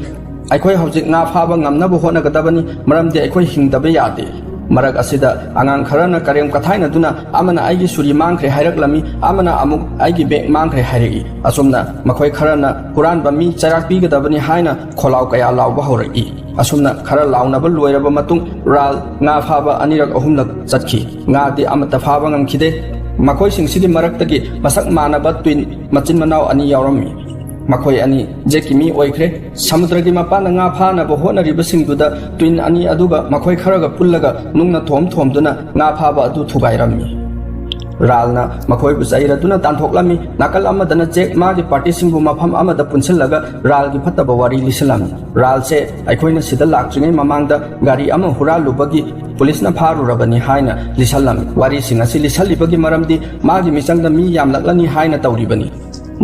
"ꯑꯩꯈꯣꯏ ꯍꯧꯖꯤꯛ ꯉꯥ ꯐꯥꯕ ꯉꯝꯅꯕ ꯍꯣꯠꯅꯒꯗꯕꯅꯤ, ꯃꯔꯝꯗꯤ ꯑꯩꯈꯣꯏ ꯍꯤꯡꯗꯕ ꯌꯥꯗꯦ꯫" ꯃꯔꯛ ꯑꯁꯤꯗ ꯑꯉꯥꯡ ꯈꯔꯅ ꯀꯔꯦꯝ ꯀꯊꯥꯏꯅꯗꯨꯅ ꯑꯃꯅ "ꯑꯩꯒꯤ ꯁꯨꯔꯤ ꯃꯥꯡꯈ꯭ꯔꯦ" ꯍꯥꯏꯔꯛꯂꯝꯃꯤ, ꯑꯃꯅ ꯑꯃꯨꯛ "ꯑꯩꯒꯤ bag ꯃꯥꯡꯈ꯭ꯔꯦ" ꯍꯥꯏꯔꯛꯏ꯫ ꯑꯁꯨꯝꯅ ꯃꯈꯣꯏ ꯈꯔꯅ ꯍꯨꯔꯥꯟꯕ ꯃꯤ ꯆꯩꯔꯥꯛ ꯄꯤꯒꯗꯕꯅꯤ ꯍꯥꯏꯅ ꯈꯣꯜꯂꯥꯎ ꯀꯌꯥ ꯂꯥꯎꯕ ꯍꯧꯔꯛꯏ꯫ ꯑꯁꯨꯝꯅ ꯈꯔ ꯂꯥꯎꯅꯕ ꯂꯣꯏꯔꯕ ꯃꯇꯨꯡ ꯔꯥꯜ ꯉꯥ ꯐꯥꯕ ꯑꯅꯤꯔꯛ ꯑꯍꯨꯝꯂꯛ ꯆꯠꯈꯤ꯫ ꯉꯥꯗꯤ ꯑꯃꯠꯇ ꯐꯥꯕ ꯉꯝꯈꯤꯗꯦ꯫ ꯃꯈꯣꯏꯁꯤꯡꯁꯤꯒꯤ ꯃꯔꯛꯇꯒꯤ ꯃꯁꯛ ꯃꯥꯟꯅꯕ twin ꯃꯆꯤꯟ ꯃꯅꯥꯎ ꯑꯅꯤ ꯌꯥꯎꯔꯝꯃꯤ꯫ ꯃꯈꯣꯏ ꯑꯅꯤ ꯖꯦꯛꯀꯤ ꯃꯤ ꯑꯣꯏꯈ꯭ꯔꯦ꯫ ꯁꯃꯨꯗ꯭ꯔꯒꯤ ꯃꯄꯥꯟꯗ ꯉꯥ ꯐꯥꯅꯕ ꯍꯣꯠꯅꯔꯤꯕꯁꯤꯡꯗꯨꯗ twin ꯑꯅꯤ ꯑꯗꯨꯒ ꯃꯈꯣꯏ ꯈꯔꯒ ꯄꯨꯜꯂꯒ ꯅꯨꯡꯅ ꯊꯣꯝ ꯊꯣꯝꯗꯨꯅ ꯉꯥ ꯐꯥꯕ ꯑꯗꯨ ꯊꯨꯒꯥꯏꯔꯝꯃꯤ꯫ ꯔꯥꯜꯅ ꯃꯈꯣꯏꯕꯨ ꯆꯩꯔꯗꯨꯅ ꯇꯥꯟꯊꯣꯛꯂꯝꯃꯤ꯫ ꯅꯥꯀꯜ ꯑꯃꯗꯅ ꯖꯦꯛ ꯃꯥꯒꯤ partyꯁꯤꯡꯕꯨ ꯃꯐꯝ ꯑꯃꯗ ꯄꯨꯟꯁꯤꯜꯂꯒ ꯔꯥꯜꯒꯤ ꯐꯠꯇꯕ ꯋꯥꯔꯤ ꯂꯤꯁꯤꯜꯂꯝꯃꯤ꯫ ꯔꯥꯜꯁꯦ ꯑꯩꯈꯣꯏꯅ ꯁꯤꯗ ꯂꯥꯛꯇ꯭ꯔꯤꯉꯩ ꯃꯃꯥꯡꯗ ꯒꯥꯔꯤ ꯑꯃ ꯍꯨꯔꯥꯜꯂꯨꯕꯒꯤ ꯄꯨꯂꯤꯁꯅ ꯐꯥꯔꯨꯔꯕꯅꯤ ꯍꯥꯏꯅ ꯂꯤꯁꯜꯂꯝꯃꯤ꯫ ꯋꯥꯔꯤꯁꯤꯡ ꯑꯁꯤ ꯂꯤꯁꯜꯂꯤꯕꯒꯤ ꯃꯔꯝꯗꯤ ꯃꯥꯒꯤ ꯃꯤꯆꯪꯗ ꯃꯤ ꯌꯥꯝꯂꯛꯂꯅꯤ ꯍꯥꯏꯅ ꯇꯧꯔꯤꯕꯅꯤ꯫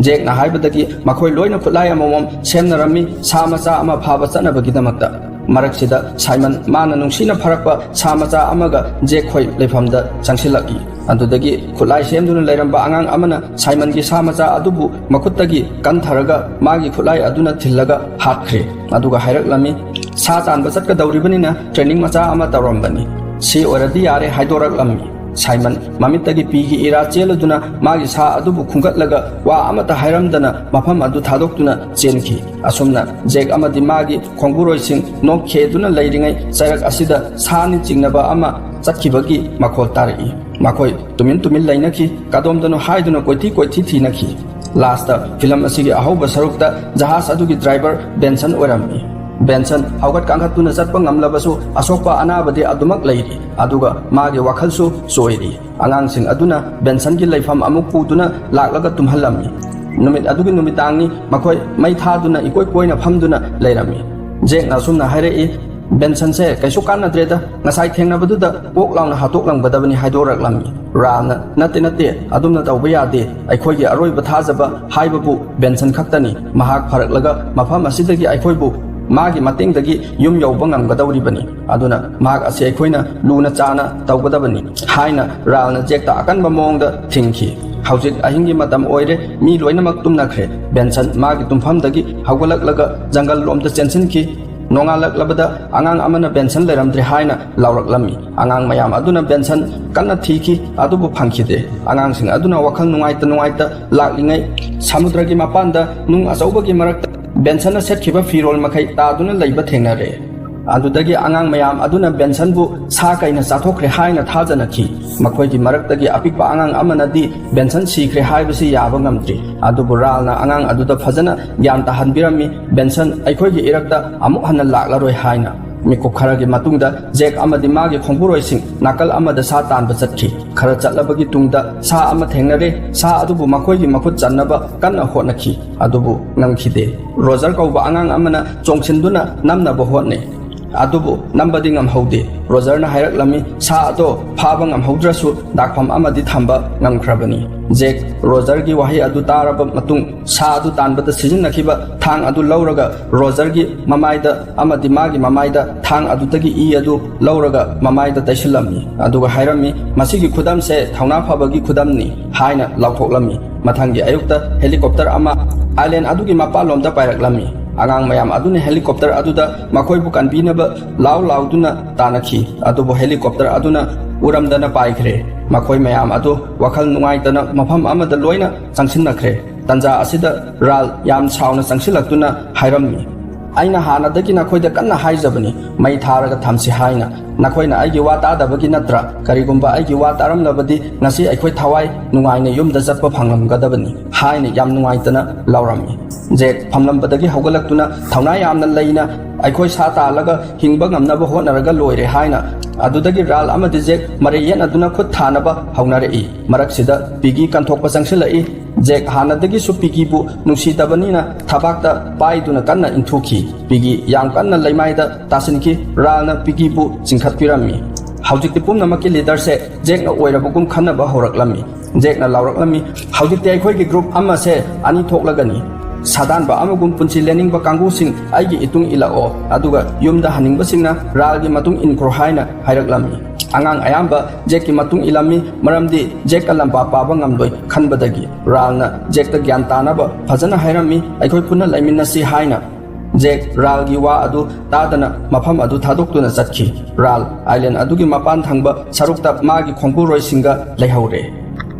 ꯖꯦꯛꯅ ꯍꯥꯏꯕꯗꯒꯤ ꯃꯈꯣꯏ ꯂꯣꯏꯅ ꯈꯨꯠꯂꯥꯏ ꯑꯃꯃꯝ ꯁꯦꯝꯅꯔꯝꯃꯤ, ꯁꯥ ꯃꯆꯥ ꯑꯃ ꯐꯥꯕ ꯆꯠꯅꯕꯒꯤꯗꯃꯛꯇ꯫ ꯃꯔꯛꯁꯤꯗ ꯁꯥꯏꯃꯟ ꯃꯥꯅ ꯅꯨꯡꯁꯤꯅ ꯐꯥꯔꯛꯄ ꯁꯥ ꯃꯆꯥ ꯑꯃꯒ ꯖꯦꯛ ꯈꯣꯏ ꯂꯩꯐꯝꯗ ꯆꯪꯁꯤꯜꯂꯛꯏ꯫ ꯑꯗꯨꯗꯒꯤ ꯈꯨꯠꯂꯥꯏ ꯁꯦꯝꯗꯨꯅ ꯂꯩꯔꯝꯕ ꯑꯉꯥꯡ ꯑꯃꯅ ꯁꯥꯏꯃꯟꯒꯤ ꯁꯥ ꯃꯆꯥ ꯑꯗꯨꯕꯨ ꯃꯈꯨꯠꯇꯒꯤ ꯀꯟꯊꯔꯒ ꯃꯥꯒꯤ ꯈꯨꯠꯂꯥꯏ ꯑꯗꯨꯅ ꯊꯤꯜꯂꯒ ꯍꯥꯠꯈ꯭ꯔꯦ꯫ ꯑꯗꯨꯒ ꯍꯥꯏꯔꯛꯂꯝꯃꯤ, "ꯁꯥ ꯇꯥꯟꯕ ꯆꯠꯀꯗꯧꯔꯤꯕꯅꯤꯅ training ꯃꯆꯥ ꯑꯃ ꯇꯧꯔꯝꯕꯅꯤ꯫ ꯁꯤ ꯑꯣꯏꯔꯗꯤ ꯌꯥꯔꯦ" ꯍꯥꯏꯗꯣꯔꯛꯂꯝꯃꯤ꯫ ꯁꯥꯏꯃꯟ ꯃꯃꯤꯠꯇꯒꯤ ꯄꯤꯒꯤ ꯏꯔꯥ ꯆꯦꯜꯂꯗꯨꯅ ꯃꯥꯒꯤ ꯁꯥ ꯑꯗꯨꯕꯨ ꯈꯨꯝꯒꯠꯂꯒ ꯋꯥ ꯑꯃꯠꯇ ꯍꯥꯏꯔꯝꯗꯅ ꯃꯐꯝ ꯑꯗꯨ ꯊꯥꯗꯣꯛꯇꯨꯅ ꯆꯦꯟꯈꯤ꯫ ꯑꯁꯨꯝꯅ ꯖꯦꯛ ꯑꯃꯗꯤ ꯃꯥꯒꯤ ꯈꯣꯡꯕꯨꯔꯣꯏꯁꯤꯡ ꯅꯣꯛꯈꯦꯗꯨꯅ ꯂꯩꯔꯤꯉꯩ ꯆꯩꯔꯛ ꯑꯁꯤꯗ ꯁꯥꯅꯤ ꯆꯤꯡꯅꯕ ꯑꯃ ꯆꯠꯈꯤꯕꯒꯤ ꯃꯈꯣꯜ ꯇꯥꯔꯛꯏ꯫ ꯃꯈꯣꯏ ꯇꯨꯃꯤꯟ ꯇꯨꯃꯤꯟ ꯂꯩꯅꯈꯤ, ꯀꯗꯣꯝꯗꯅꯣ ꯍꯥꯏꯗꯨꯅ ꯀꯣꯏꯊꯤ ꯀꯣꯏꯊꯤ ꯊꯤꯅꯈꯤ꯫ Lastꯇ film ꯑꯁꯤꯒꯤ ꯑꯍꯧꯕ ꯁꯔꯨꯛꯇ ꯖꯍꯥꯖ ꯑꯗꯨꯒꯤ driver ꯕꯦꯟꯁꯟ ꯑꯣꯏꯔꯝꯃꯤ꯫ ꯕꯦꯟꯁꯟ ꯍꯧꯒꯠ ꯀꯥꯡꯈꯠꯇꯨꯅ ꯆꯠꯄ ꯉꯝꯂꯕꯁꯨ ꯑꯁꯣꯛꯄ ꯑꯅꯥꯕꯗꯤ ꯑꯗꯨꯃꯛ ꯂꯩꯔꯤ, ꯑꯗꯨꯒ ꯃꯥꯒꯤ ꯋꯥꯈꯜꯁꯨ ꯆꯣꯏꯔꯤ꯫ ꯑꯉꯥꯡꯁꯤꯡ ꯑꯗꯨꯅ ꯕꯦꯟꯁꯟꯒꯤ ꯂꯩꯐꯝ ꯑꯃꯨꯛ ꯄꯨꯗꯨꯅ ꯂꯥꯛꯂꯒ ꯇꯨꯝꯍꯜꯂꯝꯃꯤ꯫ ꯅꯨꯃꯤꯠ ꯑꯗꯨꯒꯤ ꯅꯨꯃꯤꯗꯥꯡꯅꯤ ꯃꯈꯣꯏ ꯃꯩ ꯊꯥꯗꯨꯅ ꯏꯀꯣꯏ ꯀꯣꯏꯅ ꯐꯝꯗꯨꯅ ꯂꯩꯔꯝꯃꯤ꯫ ꯖꯦꯛꯅ ꯑꯁꯨꯝꯅ ꯍꯥꯏꯔꯛꯏ, "ꯕꯦꯟꯁꯟꯁꯦ ꯀꯩꯁꯨ ꯀꯥꯟꯅꯗ꯭ꯔꯦꯗ, ꯉꯁꯥꯏ ꯊꯦꯡꯅꯕꯗꯨꯗ ꯀꯣꯛ ꯂꯥꯎꯅ ꯍꯥꯠꯇꯣꯛꯂꯝꯒꯗꯕꯅꯤ" ꯍꯥꯏꯗꯣꯔꯛꯂꯝꯃꯤ꯫ ꯔꯥꯜꯅ, "ꯅꯠꯇꯦ, ꯅꯠꯇꯦ, ꯑꯗꯨꯝꯅ ꯇꯧꯕ ꯌꯥꯗꯦ, ꯑꯩꯈꯣꯏꯒꯤ ꯑꯔꯣꯏꯕ ꯊꯥꯖꯕ ꯍꯥꯏꯕꯕꯨ ꯕꯦꯟꯁꯟ ꯈꯛꯇꯅꯤ꯫ ꯃꯍꯥꯛ ꯐꯔꯛꯂꯒ ꯃꯐꯝ ꯑꯁꯤꯗꯒꯤ ꯑꯩꯈꯣꯏꯕꯨ ꯃꯥꯒꯤ ꯃꯇꯦꯡꯗꯒꯤ ꯌꯨꯝ ꯌꯧꯕ ꯉꯝꯒꯗꯧꯔꯤꯕꯅꯤ꯫ ꯑꯗꯨꯅ ꯃꯍꯥꯛ ꯑꯁꯤ ꯑꯩꯈꯣꯏꯅ ꯂꯨꯅ ꯆꯥꯅ ꯇꯧꯒꯗꯕꯅꯤ" ꯍꯥꯏꯅ ꯔꯥꯜꯅ ꯖꯦꯛꯇ ꯑꯀꯟꯕ ꯃꯑꯣꯡꯗ ꯊꯤꯡꯈꯤ꯫ ꯍꯧꯖꯤꯛ ꯑꯍꯤꯡꯒꯤ ꯃꯇꯝ ꯑꯣꯏꯔꯦ, ꯃꯤ ꯂꯣꯏꯅꯃꯛ ꯇꯨꯝꯅꯈ꯭ꯔꯦ꯫ ꯕꯦꯟꯁꯟ ꯃꯥꯒꯤ ꯇꯨꯝꯐꯝꯗꯒꯤ ꯍꯧꯒꯠꯂꯛꯂꯒ ꯖꯪꯒꯜ ꯂꯣꯝꯗ ꯆꯦꯟꯁꯤꯟꯈꯤ꯫ ꯅꯣꯡꯉꯥꯜꯂꯛꯂꯕꯗ ꯑꯉꯥꯡ ꯑꯃꯅ ꯕꯦꯟꯁꯟ ꯂꯩꯔꯝꯗ꯭ꯔꯦ ꯍꯥꯏꯅ ꯂꯥꯎꯔꯛꯂꯝꯃꯤ꯫ ꯑꯉꯥꯡ ꯃꯌꯥꯝ ꯑꯗꯨꯅ ꯕꯦꯟꯁꯟ ꯀꯟꯅ ꯊꯤꯈꯤ, ꯑꯗꯨꯕꯨ ꯐꯪꯈꯤꯗꯦ꯫ ꯑꯉꯥꯡꯁꯤꯡ ꯑꯗꯨꯅ ꯋꯥꯈꯜ ꯅꯨꯡꯉꯥꯏꯇ ꯅꯨꯡꯉꯥꯏꯇ ꯂꯥꯛꯂꯤꯉꯩ, ꯁꯃꯨꯗ꯭ꯔꯒꯤ ꯃꯄꯥꯟꯗ ꯅꯨꯡ ꯑꯆꯧꯕꯒꯤ ꯃꯔꯛꯇ ꯕꯦꯟꯁꯟꯅ ꯁꯦꯠꯈꯤꯕ ꯐꯤꯔꯣꯜ ꯃꯈꯩ ꯇꯥꯗꯨꯅ ꯂꯩꯕ ꯊꯦꯡꯅꯔꯦ꯫ ꯑꯗꯨꯗꯒꯤ ꯑꯉꯥꯡ ꯃꯌꯥꯝ ꯑꯗꯨꯅ ꯕꯦꯟꯁꯟꯕꯨ ꯁꯥ ꯀꯩꯅ ꯆꯥꯊꯣꯛꯈ꯭ꯔꯦ ꯍꯥꯏꯅ ꯊꯥꯖꯅꯈꯤ꯫ ꯃꯈꯣꯏꯒꯤ ꯃꯔꯛꯇꯒꯤ ꯑꯄꯤꯛꯄ ꯑꯉꯥꯡ ꯑꯃꯅꯗꯤ ꯕꯦꯟꯁꯟ ꯁꯤꯈ꯭ꯔꯦ ꯍꯥꯏꯕꯁꯤ ꯌꯥꯕ ꯉꯝꯗ꯭ꯔꯤ꯫ ꯑꯗꯨꯕꯨ ꯔꯥꯜꯅ ꯑꯉꯥꯡ ꯑꯗꯨꯗ ꯐꯖꯅ ꯒ꯭ꯌꯥꯟ ꯇꯥꯍꯟꯕꯤꯔꯝꯃꯤ, "ꯕꯦꯟꯁꯟ ꯑꯩꯈꯣꯏꯒꯤ ꯏꯔꯛꯇ ꯑꯃꯨꯛ ꯍꯟꯅ ꯂꯥꯛꯂꯔꯣꯏ" ꯍꯥꯏꯅ꯫ ꯃꯤꯀꯨꯞ ꯈꯔꯒꯤ ꯃꯇꯨꯡꯗ ꯖꯦꯛ ꯑꯃꯗꯤ ꯃꯥꯒꯤ ꯈꯣꯡꯕꯨꯔꯣꯏꯁꯤꯡ ꯅꯥꯀꯜ ꯑꯃꯗ ꯁꯥ ꯇꯥꯟꯕ ꯆꯠꯈꯤ꯫ ꯈꯔ ꯆꯠꯂꯕꯒꯤ ꯇꯨꯡꯗ ꯁꯥ ꯑꯃ ꯊꯦꯡꯅꯔꯦ꯫ ꯁꯥ ꯑꯗꯨꯕꯨ ꯃꯈꯣꯏꯒꯤ ꯃꯈꯨꯠ ꯆꯟꯅꯕ ꯀꯟꯅ ꯍꯣꯠꯅꯈꯤ, ꯑꯗꯨꯕꯨ ꯉꯝꯈꯤꯗꯦ꯫ ꯔꯣꯖꯔ ꯀꯧꯕ ꯑꯉꯥꯡ ꯑꯃꯅ ꯆꯣꯡꯁꯤꯟꯗꯨꯅ ꯅꯝꯅꯕ ꯍꯣꯠꯅꯩ, ꯑꯗꯨꯕꯨ ꯅꯝꯕꯗꯤ ꯉꯝꯍꯧꯗꯦ꯫ ꯔꯣꯖꯔꯅ ꯍꯥꯏꯔꯛꯂꯝꯃꯤ, "ꯁꯥ ꯑꯗꯣ ꯐꯥꯕ ꯉꯝꯍꯧꯗ꯭ꯔꯁꯨ ꯗꯥꯛꯐꯝ ꯑꯃꯗꯤ ꯊꯝꯕ ꯉꯝꯈ꯭ꯔꯕꯅꯤ"꯫ ꯖꯦꯛ ꯔꯣꯖꯔꯒꯤ ꯋꯥꯍꯩ ꯑꯗꯨ ꯇꯥꯔꯕ ꯃꯇꯨꯡ, ꯁꯥ ꯑꯗꯨ ꯇꯥꯟꯕꯗ ꯁꯤꯖꯤꯟꯅꯈꯤꯕ ꯊꯥꯡ ꯑꯗꯨ ꯂꯧꯔꯒ ꯔꯣꯖꯔꯒꯤ ꯃꯃꯥꯏꯗ ꯑꯃꯗꯤ ꯃꯥꯒꯤ ꯃꯃꯥꯏꯗ ꯊꯥꯡ ꯑꯗꯨꯗꯒꯤ ꯏ ꯑꯗꯨ ꯂꯧꯔꯒ ꯃꯃꯥꯏꯗ ꯇꯩꯁꯤꯜꯂꯝꯃꯤ꯫ ꯑꯗꯨꯒ ꯍꯥꯏꯔꯝꯃꯤ, "ꯃꯁꯤꯒꯤ ꯈꯨꯗꯝꯁꯦ ꯊꯧꯅꯥ ꯐꯕꯒꯤ ꯈꯨꯗꯝꯅꯤ" ꯍꯥꯏꯅ ꯂꯥꯎꯊꯣꯛꯂꯝꯃꯤ꯫ ꯃꯊꯪꯒꯤ ꯑꯌꯨꯛꯇ ꯍꯦꯂꯤꯀꯣꯞꯇꯔ ꯑꯃ ꯑꯥꯏꯂꯦꯟ ꯑꯗꯨꯒꯤ ꯃꯄꯥꯟꯂꯣꯝꯗ ꯄꯥꯏꯔꯛꯂꯝꯃꯤ꯫ ꯑꯉꯥꯡ ꯃꯌꯥꯝ ꯑꯗꯨꯅ ꯍꯦꯂꯤꯀꯣꯞꯇꯔ ꯑꯗꯨꯗ ꯃꯈꯣꯏꯕꯨ ꯀꯟꯕꯤꯅꯕ ꯂꯥꯎ ꯂꯥꯎꯗꯨꯅ ꯇꯥꯅꯈꯤ꯫ ꯑꯗꯨꯕꯨ ꯍꯦꯂꯤꯀꯣꯞꯇꯔ ꯑꯗꯨꯅ ꯎꯔꯝꯗꯅ ꯄꯥꯏꯈ꯭ꯔꯦ꯫ ꯃꯈꯣꯏ ꯃꯌꯥꯝ ꯑꯗꯨ ꯋꯥꯈꯜ ꯅꯨꯡꯉꯥꯏꯇꯅ ꯃꯐꯝ ꯑꯃꯗ ꯂꯣꯏꯅ ꯆꯪꯁꯤꯟꯅꯈ꯭ꯔꯦ꯫ ꯇꯟꯖꯥ ꯑꯁꯤꯗ ꯔꯥꯜ ꯌꯥꯝ ꯁꯥꯎꯅ ꯆꯪꯁꯤꯜꯂꯛꯇꯨꯅ ꯍꯥꯏꯔꯝꯃꯤ, "ꯑꯩꯅ ꯍꯥꯟꯅꯗꯒꯤ ꯅꯈꯣꯏꯗ ꯀꯟꯅ ꯍꯥꯏꯖꯕꯅꯤ, ꯃꯩ ꯊꯥꯔꯒ ꯊꯝꯁꯤ ꯍꯥꯏꯅ꯫ ꯅꯈꯣꯏꯅ ꯑꯩꯒꯤ ꯋꯥ ꯇꯥꯗꯕꯒꯤ ꯅꯠꯇ꯭ꯔꯥ? ꯀꯔꯤꯒꯨꯝꯕ ꯑꯩꯒꯤ ꯋꯥ ꯇꯥꯔꯝꯂꯕꯗꯤ ꯉꯁꯤ ꯑꯩꯈꯣꯏ ꯊꯋꯥꯏ ꯅꯨꯡꯉꯥꯏꯅ ꯌꯨꯝꯗ ꯆꯠꯄ ꯐꯪꯂꯝꯒꯗꯕꯅꯤ" ꯍꯥꯏꯅ ꯌꯥꯝ ꯅꯨꯡꯉꯥꯏꯇꯅ ꯂꯥꯎꯔꯝꯃꯤ꯫ ꯖꯦꯛ ꯐꯝꯂꯝꯕꯗꯒꯤ ꯍꯧꯒꯠꯂꯛꯇꯨꯅ, "ꯊꯧꯅꯥ ꯌꯥꯝꯅ ꯂꯩꯅ ꯑꯩꯈꯣꯏ ꯁꯥ ꯇꯥꯜꯂꯒ ꯍꯤꯡꯕ ꯉꯝꯅꯕ ꯍꯣꯠꯅꯔꯒ ꯂꯣꯏꯔꯦ" ꯍꯥꯏꯅ꯫ ꯑꯗꯨꯗꯒꯤ ꯔꯥꯜ ꯑꯃꯗꯤ ꯖꯦꯛ ꯃꯔꯩ ꯌꯦꯠꯅꯗꯨꯅ ꯈꯨꯠ ꯊꯥꯅꯕ ꯍꯧꯅꯔꯛꯏ꯫ ꯃꯔꯛꯁꯤꯗ ꯄꯤꯒꯤ ꯀꯟꯊꯣꯛꯄ ꯆꯪꯁꯤꯜꯂꯛꯏ꯫ ꯖꯦꯛ ꯍꯥꯟꯅꯗꯒꯤꯁꯨ ꯄꯤꯒꯤꯕꯨ ꯅꯨꯡꯁꯤꯗꯕꯅꯤꯅ ꯊꯕꯥꯛꯇ ꯄꯥꯏꯗꯨꯅ ꯀꯟꯅ ꯏꯟꯊꯨꯈꯤ꯫ ꯄꯤꯒꯤ ꯌꯥꯝ ꯀꯟꯅ ꯂꯩꯃꯥꯏꯗ ꯇꯥꯁꯤꯟꯈꯤ꯫ ꯔꯥꯜꯅ ꯄꯤꯒꯤꯕꯨ ꯆꯤꯡꯈꯠꯄꯤꯔꯝꯃꯤ꯫ ꯍꯧꯖꯤꯛꯇꯤ ꯄꯨꯝꯅꯃꯛꯀꯤ ꯂꯤꯗꯔꯁꯦ ꯖꯦꯛꯅ ꯑꯣꯏꯔꯕꯒꯨꯝ ꯈꯟꯅꯕ ꯍꯧꯔꯛꯂꯝꯃꯤ꯫ ꯖꯦꯛꯅ ꯂꯥꯎꯔꯛꯂꯝꯃꯤ, "ꯍꯧꯖꯤꯛꯇꯤ ꯑꯩꯈꯣꯏꯒꯤ ꯒ꯭ꯔꯨꯞ ꯑꯃꯁꯦ ꯑꯅꯤ ꯊꯣꯛꯂꯒꯅꯤ꯫ ꯁꯥꯗꯥꯟꯕ ꯑꯃꯒꯨꯝ ꯄꯨꯟꯁꯤ ꯂꯦꯟꯅꯤꯡꯕ ꯀꯥꯡꯕꯨꯁꯤꯡ ꯑꯩꯒꯤ ꯏꯇꯨꯡ ꯏꯜꯂꯛꯑꯣ, ꯑꯗꯨꯒ ꯌꯨꯝꯗ ꯍꯟꯅꯤꯡꯕꯁꯤꯡꯅ ꯔꯥꯜꯒꯤ ꯃꯇꯨꯡ ꯏꯟꯈ꯭ꯔꯣ" ꯍꯥꯏꯅ ꯍꯥꯏꯔꯛꯂꯝꯃꯤ꯫ ꯑꯉꯥꯡ ꯑꯌꯥꯝꯕ ꯖꯦꯛꯀꯤ ꯃꯇꯨꯡ ꯏꯜꯂꯝꯃꯤ, ꯃꯔꯝꯗꯤ ꯖꯦꯛꯀ ꯂꯝꯕꯥ ꯄꯥꯕ ꯉꯝꯂꯣꯏ ꯈꯟꯕꯗꯒꯤ꯫ ꯔꯥꯜꯅ ꯖꯦꯛꯇ ꯒ꯭ꯌꯥꯟ ꯇꯥꯅꯕ ꯐꯖꯅ ꯍꯥꯏꯔꯝꯃꯤ, "ꯑꯩꯈꯣꯏ ꯄꯨꯟꯅ ꯂꯩꯃꯤꯟꯅꯁꯤ" ꯍꯥꯏꯅ꯫ ꯖꯦꯛ ꯔꯥꯜꯒꯤ ꯋꯥ ꯑꯗꯨ ꯇꯥꯗꯅ ꯃꯐꯝ ꯑꯗꯨ ꯊꯥꯗꯣꯛꯇꯨꯅ ꯆꯠꯈꯤ꯫ ꯔꯥꯜ ꯑꯥꯏꯂꯦꯟ ꯑꯗꯨꯒꯤ ꯃꯄꯥꯟ ꯊꯪꯕ ꯁꯔꯨꯛꯇ ꯃꯥꯒꯤ ꯈꯣꯡꯕꯨꯔꯣꯏꯁꯤꯡꯒ ꯂꯩꯍꯧꯔꯦ꯫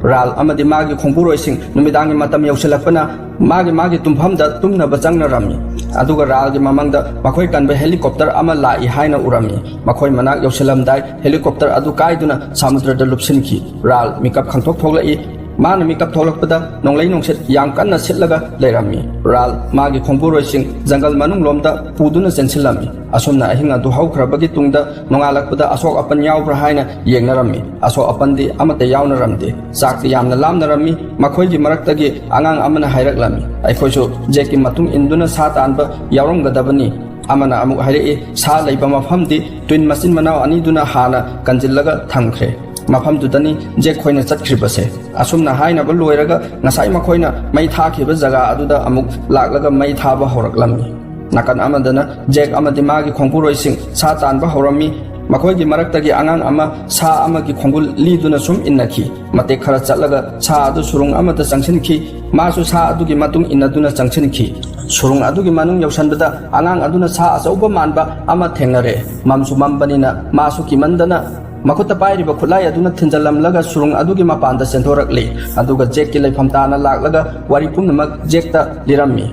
ꯔꯥꯜ ꯑꯃꯗꯤ ꯃꯥꯒꯤ ꯈꯣꯡꯕꯨꯔꯣꯏꯁꯤꯡ ꯅꯨꯃꯤꯗꯥꯡꯒꯤ ꯃꯇꯝ ꯌꯧꯁꯤꯜꯂꯛꯄꯅ ꯃꯥꯒꯤ ꯃꯥꯒꯤ ꯇꯨꯝꯐꯝꯗ ꯇꯨꯝꯅꯕ ꯆꯪꯅꯔꯝꯃꯤ꯫ ꯑꯗꯨꯒ ꯔꯥꯜꯒꯤ ꯃꯃꯥꯡꯗ ꯃꯈꯣꯏ ꯀꯟꯕ ꯍꯦꯂꯤꯀꯣꯞꯇꯔ ꯑꯃ ꯂꯥꯛꯏ ꯍꯥꯏꯅ ꯎꯔꯝꯃꯤ꯫ ꯃꯈꯣꯏ ꯃꯅꯥꯛ ꯌꯧꯁꯤꯜꯂꯝꯗꯥꯏ ꯍꯦꯂꯤꯀꯣꯞꯇꯔ ꯑꯗꯨ ꯀꯥꯏꯗꯨꯅ ꯁꯃꯨꯗ꯭ꯔꯗ ꯂꯨꯞꯁꯤꯟꯈꯤ꯫ ꯔꯥꯜ ꯃꯤꯀꯞ ꯈꯪꯊꯣꯛ ꯊꯣꯛꯂꯛꯏ꯫ ꯃꯥꯅ ꯃꯤꯀꯞ ꯊꯣꯛꯂꯛꯄꯗ ꯅꯣꯡꯂꯩ ꯅꯨꯡꯁꯤꯠ ꯌꯥꯝ ꯀꯟꯅ ꯁꯤꯠꯂꯒ ꯂꯩꯔꯝꯃꯤ꯫ ꯔꯥꯜ ꯃꯥꯒꯤ ꯈꯣꯡꯕꯨꯔꯣꯏꯁꯤꯡ ꯖꯪꯒꯜ ꯃꯅꯨꯡꯂꯣꯝꯗ ꯄꯨꯗꯨꯅ ꯆꯦꯟꯁꯤꯜꯂꯝꯃꯤ꯫ ꯑꯁꯨꯝꯅ ꯑꯍꯤꯡ ꯑꯗꯨ ꯍꯧꯈ꯭ꯔꯕꯒꯤ ꯇꯨꯡꯗ ꯅꯣꯡꯉꯥꯜꯂꯛꯄꯗ ꯑꯁꯣꯛ ꯑꯄꯟ ꯌꯥꯎꯕ꯭ꯔꯥ ꯍꯥꯏꯅ ꯌꯦꯡꯅꯔꯝꯃꯤ꯫ ꯑꯁꯣꯛ ꯑꯄꯟꯗꯤ ꯑꯃꯠꯇ ꯌꯥꯎꯅꯔꯝꯗꯦ꯫ ꯆꯥꯛꯇꯤ ꯌꯥꯝꯅ ꯂꯥꯝꯅꯔꯝꯃꯤ꯫ ꯃꯈꯣꯏꯒꯤ ꯃꯔꯛꯇꯒꯤ ꯑꯉꯥꯡ ꯑꯃꯅ ꯍꯥꯏꯔꯛꯂꯝꯃꯤ, "ꯑꯩꯈꯣꯏꯁꯨ ꯖꯦꯛꯀꯤ ꯃꯇꯨꯡ ꯏꯟꯗꯨꯅ ꯁꯥ ꯇꯥꯟꯕ ꯌꯥꯎꯔꯝꯒꯗꯕꯅꯤ"꯫ ꯑꯃꯅ ꯑꯃꯨꯛ ꯍꯥꯏꯔꯛꯏ, "ꯁꯥ ꯂꯩꯕ ꯃꯐꯝꯗꯤ ꯇ꯭ꯋꯤꯟ ꯃꯆꯤꯟ ꯃꯅꯥꯎ ꯑꯅꯤꯗꯨꯅ ꯍꯥꯟꯅ ꯀꯟꯖꯤꯜꯂꯒ ꯊꯝꯈ꯭ꯔꯦ꯫ ꯃꯐꯝꯗꯨꯗꯅꯤ ꯖꯦꯛ ꯈꯣꯏꯅ ꯆꯠꯈ꯭ꯔꯤꯕꯁꯦ"꯫ ꯑꯁꯨꯝꯅ ꯍꯥꯏꯅꯕ ꯂꯣꯏꯔꯒ ꯉꯁꯥꯏ ꯃꯈꯣꯏꯅ ꯃꯩ ꯊꯥꯈꯤꯕ ꯖꯒꯥ ꯑꯗꯨꯗ ꯑꯃꯨꯛ ꯂꯥꯛꯂꯒ ꯃꯩ ꯊꯥꯕ ꯍꯧꯔꯛꯂꯝꯃꯤ꯫ ꯅꯥꯀꯟ ꯑꯃꯗꯅ ꯖꯦꯛ ꯑꯃꯗꯤ ꯃꯥꯒꯤ ꯈꯣꯡꯕꯨꯔꯣꯏꯁꯤꯡ ꯁꯥ ꯇꯥꯟꯕ ꯍꯧꯔꯝꯃꯤ꯫ ꯃꯈꯣꯏꯒꯤ ꯃꯔꯛꯇꯒꯤ ꯑꯉꯥꯡ ꯑꯃ ꯁꯥ ꯑꯃꯒꯤ ꯈꯣꯡꯒꯨꯜ ꯂꯤꯗꯨꯅ ꯁꯨꯝ ꯏꯟꯅꯈꯤ꯫ ꯃꯇꯦꯛ ꯈꯔ ꯆꯠꯂꯒ ꯁꯥ ꯑꯗꯨ ꯁꯨꯔꯨꯡ ꯑꯃꯗ ꯆꯪꯁꯤꯟꯈꯤ꯫ ꯃꯥꯁꯨ ꯁꯥ ꯑꯗꯨꯒꯤ ꯃꯇꯨꯡ ꯏꯟꯅꯗꯨꯅ ꯆꯪꯁꯤꯟꯈꯤ꯫ ꯁꯨꯔꯨꯡ ꯑꯗꯨꯒꯤ ꯃꯅꯨꯡ ꯌꯧꯁꯟꯕꯗ ꯑꯉꯥꯡ ꯑꯗꯨꯅ ꯁꯥ ꯑꯆꯧꯕ ꯃꯥꯟꯕ ꯑꯃ ꯊꯦꯡꯅꯔꯦ꯫ ꯃꯝꯁꯨ ꯃꯝꯕꯅꯤꯅ ꯃꯥꯁꯨ ꯀꯤꯃꯟꯗꯅ ꯃꯈꯨꯠꯇ ꯄꯥꯏꯔꯤꯕ ꯈꯨꯠꯂꯥꯏ ꯑꯗꯨꯅ ꯊꯤꯟꯖꯜꯂꯝꯂꯒ ꯁꯨꯔꯨꯡ ꯑꯗꯨꯒꯤ ꯃꯄꯥꯟꯗ ꯆꯦꯟꯊꯣꯔꯛꯂꯤ꯫ ꯑꯗꯨꯒ ꯖꯦꯛꯀꯤ ꯂꯩꯐꯝ ꯇꯥꯅ ꯂꯥꯛꯂꯒ ꯋꯥꯔꯤ ꯄꯨꯝꯅꯃꯛ ꯖꯦꯛꯇ ꯂꯤꯔꯝꯃꯤ꯫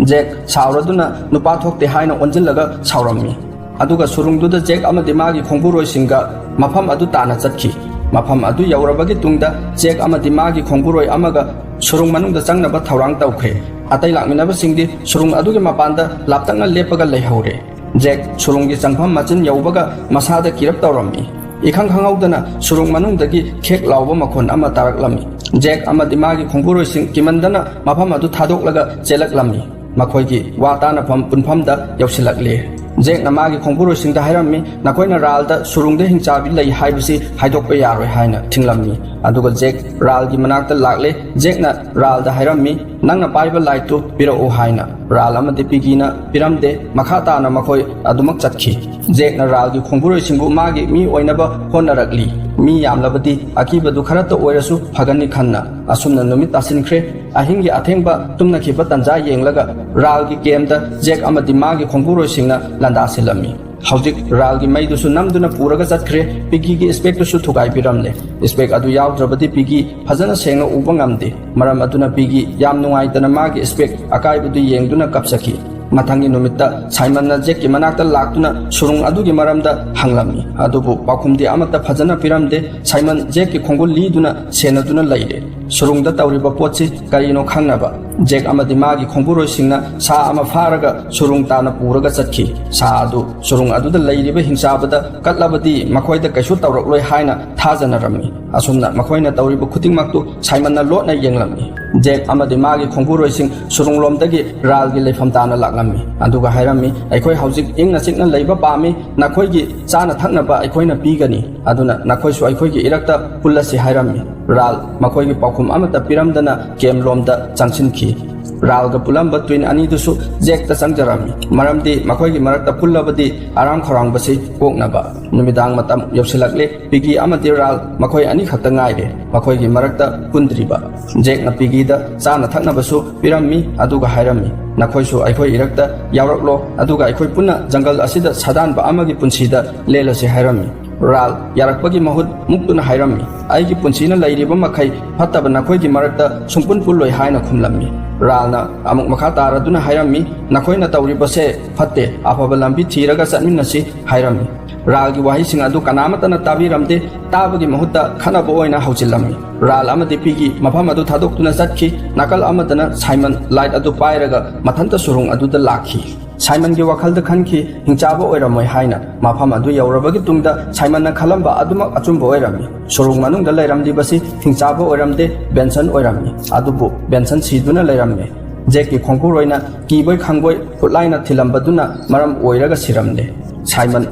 ꯖꯦꯛ ꯁꯥꯎꯔꯗꯨꯅ ꯅꯨꯄꯥ ꯊꯣꯛꯇꯦ ꯍꯥꯏꯅ ꯑꯣꯟꯁꯤꯜꯂꯒ ꯁꯥꯎꯔꯝꯃꯤ꯫ ꯑꯗꯨꯒ ꯁꯨꯔꯨꯡꯗꯨꯗ ꯖꯦꯛ ꯑꯃꯗꯤ ꯃꯥꯒꯤ ꯈꯣꯡꯕꯨꯔꯣꯏꯁꯤꯡꯒ ꯃꯐꯝ ꯑꯗꯨ ꯇꯥꯅ ꯆꯠꯈꯤ꯫ ꯃꯐꯝ ꯑꯗꯨ ꯌꯧꯔꯕꯒꯤ ꯇꯨꯡꯗ ꯖꯦꯛ ꯑꯃꯗꯤ ꯃꯥꯒꯤ ꯈꯣꯡꯕꯨꯔꯣꯏ ꯑꯃꯒ ꯁꯨꯔꯨꯡ ꯃꯅꯨꯡꯗ ꯆꯪꯅꯕ ꯊꯧꯔꯥꯡ ꯇꯧꯈ꯭ꯔꯦ꯫ ꯑꯇꯩ ꯂꯥꯛꯃꯤꯟꯅꯕꯁꯤꯡꯗꯤ ꯁꯨꯔꯨꯡ ꯑꯗꯨꯒꯤ ꯃꯄꯥꯟꯗ ꯂꯥꯞꯇꯛꯅ ꯂꯦꯞꯄꯒ ꯂꯩꯍꯧꯔꯦ꯫ ꯖꯦꯛ ꯁꯨꯔꯨꯡꯒꯤ ꯆꯪꯐꯝ ꯃꯆꯤꯟ ꯌꯧꯕꯒ ꯃꯁꯥꯗ ꯀꯤꯔꯞ ꯇꯧꯔꯝꯃꯤ꯫ ꯏꯈꯪ ꯈꯪꯍꯧꯗꯅ ꯁꯨꯔꯨꯡ ꯃꯅꯨꯡꯗꯒꯤ ꯈꯦꯛ ꯂꯥꯎꯕ ꯃꯈꯣꯟ ꯑꯃ ꯇꯥꯔꯛꯂꯝꯃꯤ꯫ ꯖꯦꯛ ꯑꯃꯗꯤ ꯃꯥꯒꯤ ꯈꯣꯡꯕꯨꯔꯣꯏꯁꯤꯡ ꯀꯤꯃꯟꯗꯅ ꯃꯐꯝ ꯑꯗꯨ ꯊꯥꯗꯣꯛꯂꯒ ꯆꯦꯜꯂꯛꯂꯝꯃꯤ꯫ ꯃꯈꯣꯏꯒꯤ ꯋꯥ ꯇꯥꯅꯐꯝ ꯄꯨꯟꯐꯝꯗ ꯌꯧꯁꯤꯜꯂꯛꯂꯦ꯫ ꯖꯦꯛꯅ ꯃꯥꯒꯤ ꯈꯣꯡꯕꯨꯔꯣꯏꯁꯤꯡꯗ ꯍꯥꯏꯔꯝꯃꯤ, "ꯅꯈꯣꯏꯅ ꯔꯥꯜꯗ ꯁꯨꯔꯨꯡꯗ ꯍꯤꯡꯆꯥꯕꯤ ꯂꯩ ꯍꯥꯏꯕꯁꯤ ꯍꯥꯏꯗꯣꯛꯄ ꯌꯥꯔꯣꯏ" ꯍꯥꯏꯅ ꯊꯤꯡꯂꯝꯃꯤ꯫ ꯑꯗꯨꯒ ꯖꯦꯛ ꯔꯥꯜꯒꯤ ꯃꯅꯥꯛꯇ ꯂꯥꯛꯂꯦ꯫ ꯖꯦꯛꯅ ꯔꯥꯜꯗ ꯍꯥꯏꯔꯝꯃꯤ, "ꯅꯪꯅ ꯄꯥꯏꯕ ꯂꯥꯏꯠꯇꯨ ꯄꯤꯔꯛꯎ" ꯍꯥꯏꯅ꯫ ꯔꯥꯜ ꯑꯃꯗꯤ ꯄꯤꯒꯤꯅ ꯄꯤꯔꯝꯗꯦ꯫ ꯃꯈꯥ ꯇꯥꯅ ꯃꯈꯣꯏ ꯑꯗꯨꯃꯛ ꯆꯠꯈꯤ꯫ ꯖꯦꯛꯅ ꯔꯥꯜꯒꯤ ꯈꯣꯡꯕꯨꯔꯣꯏꯁꯤꯡꯕꯨ ꯃꯥꯒꯤ ꯃꯤ ꯑꯣꯏꯅꯕ ꯍꯣꯠꯅꯔꯛꯂꯤ꯫ ꯃꯤ ꯌꯥꯝꯂꯕꯗꯤ ꯑꯀꯤꯕꯗꯨ ꯈꯔꯇ ꯑꯣꯏꯔꯁꯨ ꯐꯒꯅꯤ ꯈꯟꯅ꯫ ꯑꯁꯨꯝꯅ ꯅꯨꯃꯤꯠ ꯇꯥꯁꯤꯟꯈ꯭ꯔꯦ꯫ ꯑꯍꯤꯡꯒꯤ ꯑꯊꯦꯡꯕ ꯇꯨꯝꯅꯈꯤꯕ ꯇꯟꯖꯥ ꯌꯦꯡꯂꯒ ꯔꯥꯜꯒꯤ ꯀꯦꯝꯗ ꯖꯦꯛ ꯑꯃꯗꯤ ꯃꯥꯒꯤ ꯈꯣꯡꯕꯨꯔꯣꯏꯁꯤꯡꯅ ꯂꯥꯟꯗꯥꯁꯤꯜꯂꯝꯃꯤ꯫ ꯍꯧꯖꯤꯛ ꯔꯥꯜꯒꯤ ꯃꯩꯗꯨꯁꯨ ꯅꯝꯗꯨꯅ ꯄꯨꯔꯒ ꯆꯠꯈ꯭ꯔꯦ꯫ ꯄꯤꯒꯤꯒꯤ ꯏꯁꯄꯦꯛꯇꯨꯁꯨ ꯊꯨꯒꯥꯏꯕꯤꯔꯝꯂꯦ꯫ ꯏꯁꯄꯦꯛ ꯑꯗꯨ ꯌꯥꯎꯗ꯭ꯔꯕꯗꯤ ꯄꯤꯒꯤ ꯐꯖꯅ ꯁꯦꯡꯅ ꯎꯕ ꯉꯝꯗꯦ꯫ ꯃꯔꯝ ꯑꯗꯨꯅ ꯄꯤꯒꯤ ꯌꯥꯝ ꯅꯨꯡꯉꯥꯏꯇꯅ ꯃꯥꯒꯤ ꯏꯁꯄꯦꯛ ꯑꯀꯥꯏꯕꯗꯨ ꯌꯦꯡꯗꯨꯅ ꯀꯞꯆꯈꯤ꯫ ꯃꯊꯪꯒꯤ ꯅꯨꯃꯤꯠꯇ ꯁꯥꯏꯃꯟꯅ ꯖꯦꯛꯀꯤ ꯃꯅꯥꯛꯇ ꯂꯥꯛꯇꯨꯅ ꯁꯨꯔꯨꯡ ꯑꯗꯨꯒꯤ ꯃꯔꯝꯗ ꯍꯪꯂꯝꯃꯤ꯫ ꯑꯗꯨꯕꯨ ꯄꯥꯎꯈꯨꯝꯗꯤ ꯑꯃꯠꯇ ꯐꯖꯅ ꯄꯤꯔꯝꯗꯦ꯫ ꯁꯥꯏꯃꯟ ꯖꯦꯛꯀꯤ ꯈꯣꯡꯒꯨꯜ ꯂꯤꯗꯨꯅ ꯁꯦꯟꯅꯗꯨꯅ ꯂꯩꯔꯦ꯫ ꯁꯨꯔꯨꯡꯗ ꯇꯧꯔꯤꯕ ꯄꯣꯠꯁꯤ ꯀꯔꯤꯅꯣ ꯈꯪꯅꯕ꯫ ꯖꯦꯛ ꯑꯃꯗꯤ ꯃꯥꯒꯤ ꯈꯣꯡꯕꯨꯔꯣꯏꯁꯤꯡꯅ ꯁꯥ ꯑꯃ ꯐꯥꯔꯒ ꯁꯨꯔꯨꯡ ꯇꯥꯅ ꯄꯨꯔꯒ ꯆꯠꯈꯤ꯫ ꯁꯥ ꯑꯗꯨ ꯁꯨꯔꯨꯡ ꯑꯗꯨꯗ ꯂꯩꯔꯤꯕ ꯍꯤꯡꯆꯥꯕꯗ ꯀꯠꯂꯕꯗꯤ ꯃꯈꯣꯏꯗ ꯀꯩꯁꯨ ꯇꯧꯔꯛꯂꯣꯏ ꯍꯥꯏꯅ ꯊꯥꯖꯅꯔꯝꯃꯤ꯫ ꯑꯁꯨꯝꯅ ꯃꯈꯣꯏꯅ ꯇꯧꯔꯤꯕ ꯈꯨꯗꯤꯡꯃꯛꯇꯨ ꯁꯥꯏꯃꯟꯅ ꯂꯣꯠꯅ ꯌꯦꯡꯂꯝꯃꯤ꯫ ꯖꯦꯛ ꯑꯃꯗꯤ ꯃꯥꯒꯤ ꯈꯣꯡꯕꯨꯔꯣꯏꯁꯤꯡ ꯁꯨꯔꯨꯡꯂꯣꯝꯗꯒꯤ ꯔꯥꯜꯒꯤ ꯂꯩꯐꯝ ꯇꯥꯅ ꯂꯥꯛꯂꯝꯃꯤ꯫ ꯑꯗꯨꯒ ꯍꯥꯏꯔꯝꯃꯤ, "ꯑꯩꯈꯣꯏ ꯍꯧꯖꯤꯛ ꯏꯪꯅ ꯆꯤꯛꯅ ꯂꯩꯕ ꯄꯥꯝꯃꯤ꯫ ꯅꯈꯣꯏꯒꯤ ꯆꯥꯅ ꯊꯛꯅꯕ ꯑꯩꯈꯣꯏꯅ ꯄꯤꯒꯅꯤ꯫ ꯑꯗꯨꯅ ꯅꯈꯣꯏꯁꯨ ꯑꯩꯈꯣꯏꯒꯤ ꯏꯔꯛꯇ ꯄꯨꯜꯂꯁꯤ" ꯍꯥꯏꯔꯝꯃꯤ꯫ ꯔꯥꯜ ꯃꯈꯣꯏꯒꯤ ꯄꯥꯎꯈꯨꯝ ꯑꯃꯠꯇ ꯄꯤꯔꯝꯗꯅ ꯀꯦꯝꯂꯣꯝꯗ ꯆꯪꯁꯤꯟꯈꯤ꯫ ꯔꯥꯜꯒ ꯄꯨꯜꯂꯝꯕ ꯇ꯭ꯋꯤꯟ ꯑꯅꯤꯗꯨꯁꯨ ꯖꯦꯛꯇ ꯆꯪꯖꯔꯝꯃꯤ꯫ ꯃꯔꯝꯗꯤ ꯃꯈꯣꯏꯒꯤ ꯃꯔꯛꯇ ꯄꯨꯜꯂꯕꯗꯤ ꯑꯔꯥꯝ ꯈꯧꯔꯥꯡꯕꯁꯤ ꯀꯣꯛꯅꯕ꯫ ꯅꯨꯃꯤꯗꯥꯡ ꯃꯇꯝ ꯌꯧꯁꯤꯜꯂꯛꯂꯦ꯫ ꯄꯤꯒꯤ ꯑꯃꯗꯤ ꯔꯥꯜ ꯃꯈꯣꯏ ꯑꯅꯤꯈꯛꯇ ꯉꯥꯏꯔꯦ꯫ ꯃꯈꯣꯏꯒꯤ ꯃꯔꯛꯇ ꯄꯨꯟꯗ꯭ꯔꯤꯕ꯫ ꯖꯦꯛꯅ ꯄꯤꯒꯤꯗ ꯆꯥꯅ ꯊꯛꯅꯕꯁꯨ ꯄꯤꯔꯝꯃꯤ, ꯑꯗꯨꯒ ꯍꯥꯏꯔꯝꯃꯤ, "ꯅꯈꯣꯏꯁꯨ ꯑꯩꯈꯣꯏ ꯏꯔꯛꯇ ꯌꯥꯎꯔꯛꯂꯣ, ꯑꯗꯨꯒ ꯑꯩꯈꯣꯏ ꯄꯨꯟꯅ ꯖꯪꯒꯜ ꯑꯁꯤꯗ ꯁꯥꯗꯥꯟꯕ ꯑꯃꯒꯤ ꯄꯨꯟꯁꯤꯗ ꯂꯦꯜꯂꯁꯤ" ꯍꯥꯏꯔꯝꯃꯤ꯫ ꯔꯥꯜ ꯌꯥꯔꯛꯄꯒꯤ ꯃꯍꯨꯠ ꯃꯨꯛꯇꯨꯅ ꯍꯥꯏꯔꯝꯃꯤ, "ꯑꯩꯒꯤ ꯄꯨꯟꯁꯤꯅ ꯂꯩꯔꯤꯕ ꯃꯈꯩ ꯐꯠꯇꯕ ꯅꯈꯣꯏꯒꯤ ꯃꯔꯛꯇ ꯁꯨꯡꯄꯨꯟ ꯄꯨꯜꯂꯣꯏ" ꯍꯥꯏꯅ ꯈꯨꯝꯂꯝꯃꯤ꯫ ꯔꯥꯜꯅ ꯑꯃꯨꯛ ꯃꯈꯥ ꯇꯥꯔꯗꯨꯅ ꯍꯥꯏꯔꯝꯃꯤ, "ꯅꯈꯣꯏꯅ ꯇꯧꯔꯤꯕꯁꯦ ꯐꯠꯇꯦ, ꯑꯐꯕ ꯂꯝꯕꯤ ꯊꯤꯔꯒ ꯆꯠꯃꯤꯟꯅꯁꯤ" ꯍꯥꯏꯔꯝꯃꯤ꯫ ꯔꯥꯜꯒꯤ ꯋꯥꯍꯩꯁꯤꯡ ꯑꯗꯨ ꯀꯅꯥꯃꯠꯇꯅ ꯇꯥꯕꯤꯔꯝꯗꯦ꯫ ꯇꯥꯕꯒꯤ ꯃꯍꯨꯠꯇ ꯈꯠꯅꯕ ꯑꯣꯏꯅ ꯍꯧꯖꯤꯜꯂꯝꯃꯤ꯫ ꯔꯥꯜ ꯑꯃꯗꯤ ꯄꯤꯒꯤ ꯃꯐꯝ ꯑꯗꯨ ꯊꯥꯗꯣꯛꯇꯨꯅ ꯆꯠꯈꯤ꯫ ꯅꯥꯀꯜ ꯑꯃꯗꯅ ꯁꯥꯏꯃꯟ ꯂꯥꯏꯠ ꯑꯗꯨ ꯄꯥꯏꯔꯒ ꯃꯊꯟꯇ ꯁꯨꯔꯨꯡ ꯑꯗꯨꯗ ꯂꯥꯛꯈꯤ꯫ ꯁꯥꯏꯃꯟꯒꯤ ꯋꯥꯈꯜꯗ ꯈꯟꯈꯤ, ꯍꯤꯡꯆꯥꯕ ꯑꯣꯏꯔꯝꯃꯣꯏ ꯍꯥꯏꯅ꯫ ꯃꯐꯝ ꯑꯗꯨ ꯌꯧꯔꯕꯒꯤ ꯇꯨꯡꯗ ꯁꯥꯏꯃꯟꯅ ꯈꯜꯂꯝꯕ ꯑꯗꯨꯃꯛ ꯑꯆꯨꯝꯕ ꯑꯣꯏꯔꯝꯃꯤ꯫ ꯁꯨꯔꯨꯡ ꯃꯅꯨꯡꯗ ꯂꯩꯔꯝꯂꯤꯕꯁꯤ ꯍꯤꯡꯆꯥꯕ ꯑꯣꯏꯔꯝꯗꯦ, ꯕꯦꯟꯁꯟ ꯑꯣꯏꯔꯝꯃꯤ꯫ ꯑꯗꯨꯕꯨ ꯕꯦꯟꯁꯟ ꯁꯤꯗꯨꯅ ꯂꯩꯔꯝꯃꯤ꯫ ꯖꯦꯛꯀꯤ ꯈꯣꯡꯕꯨꯔꯣꯏꯅ ꯀꯤꯕꯣꯏ ꯈꯪꯕꯣꯏ ꯈꯨꯠꯂꯥꯏꯅ ꯊꯤꯜꯂꯝꯕꯗꯨꯅ ꯃꯔꯝ ꯑꯣꯏꯔꯒ ꯁꯤꯔꯝꯂꯦ꯫ ꯁꯥꯏꯃꯟ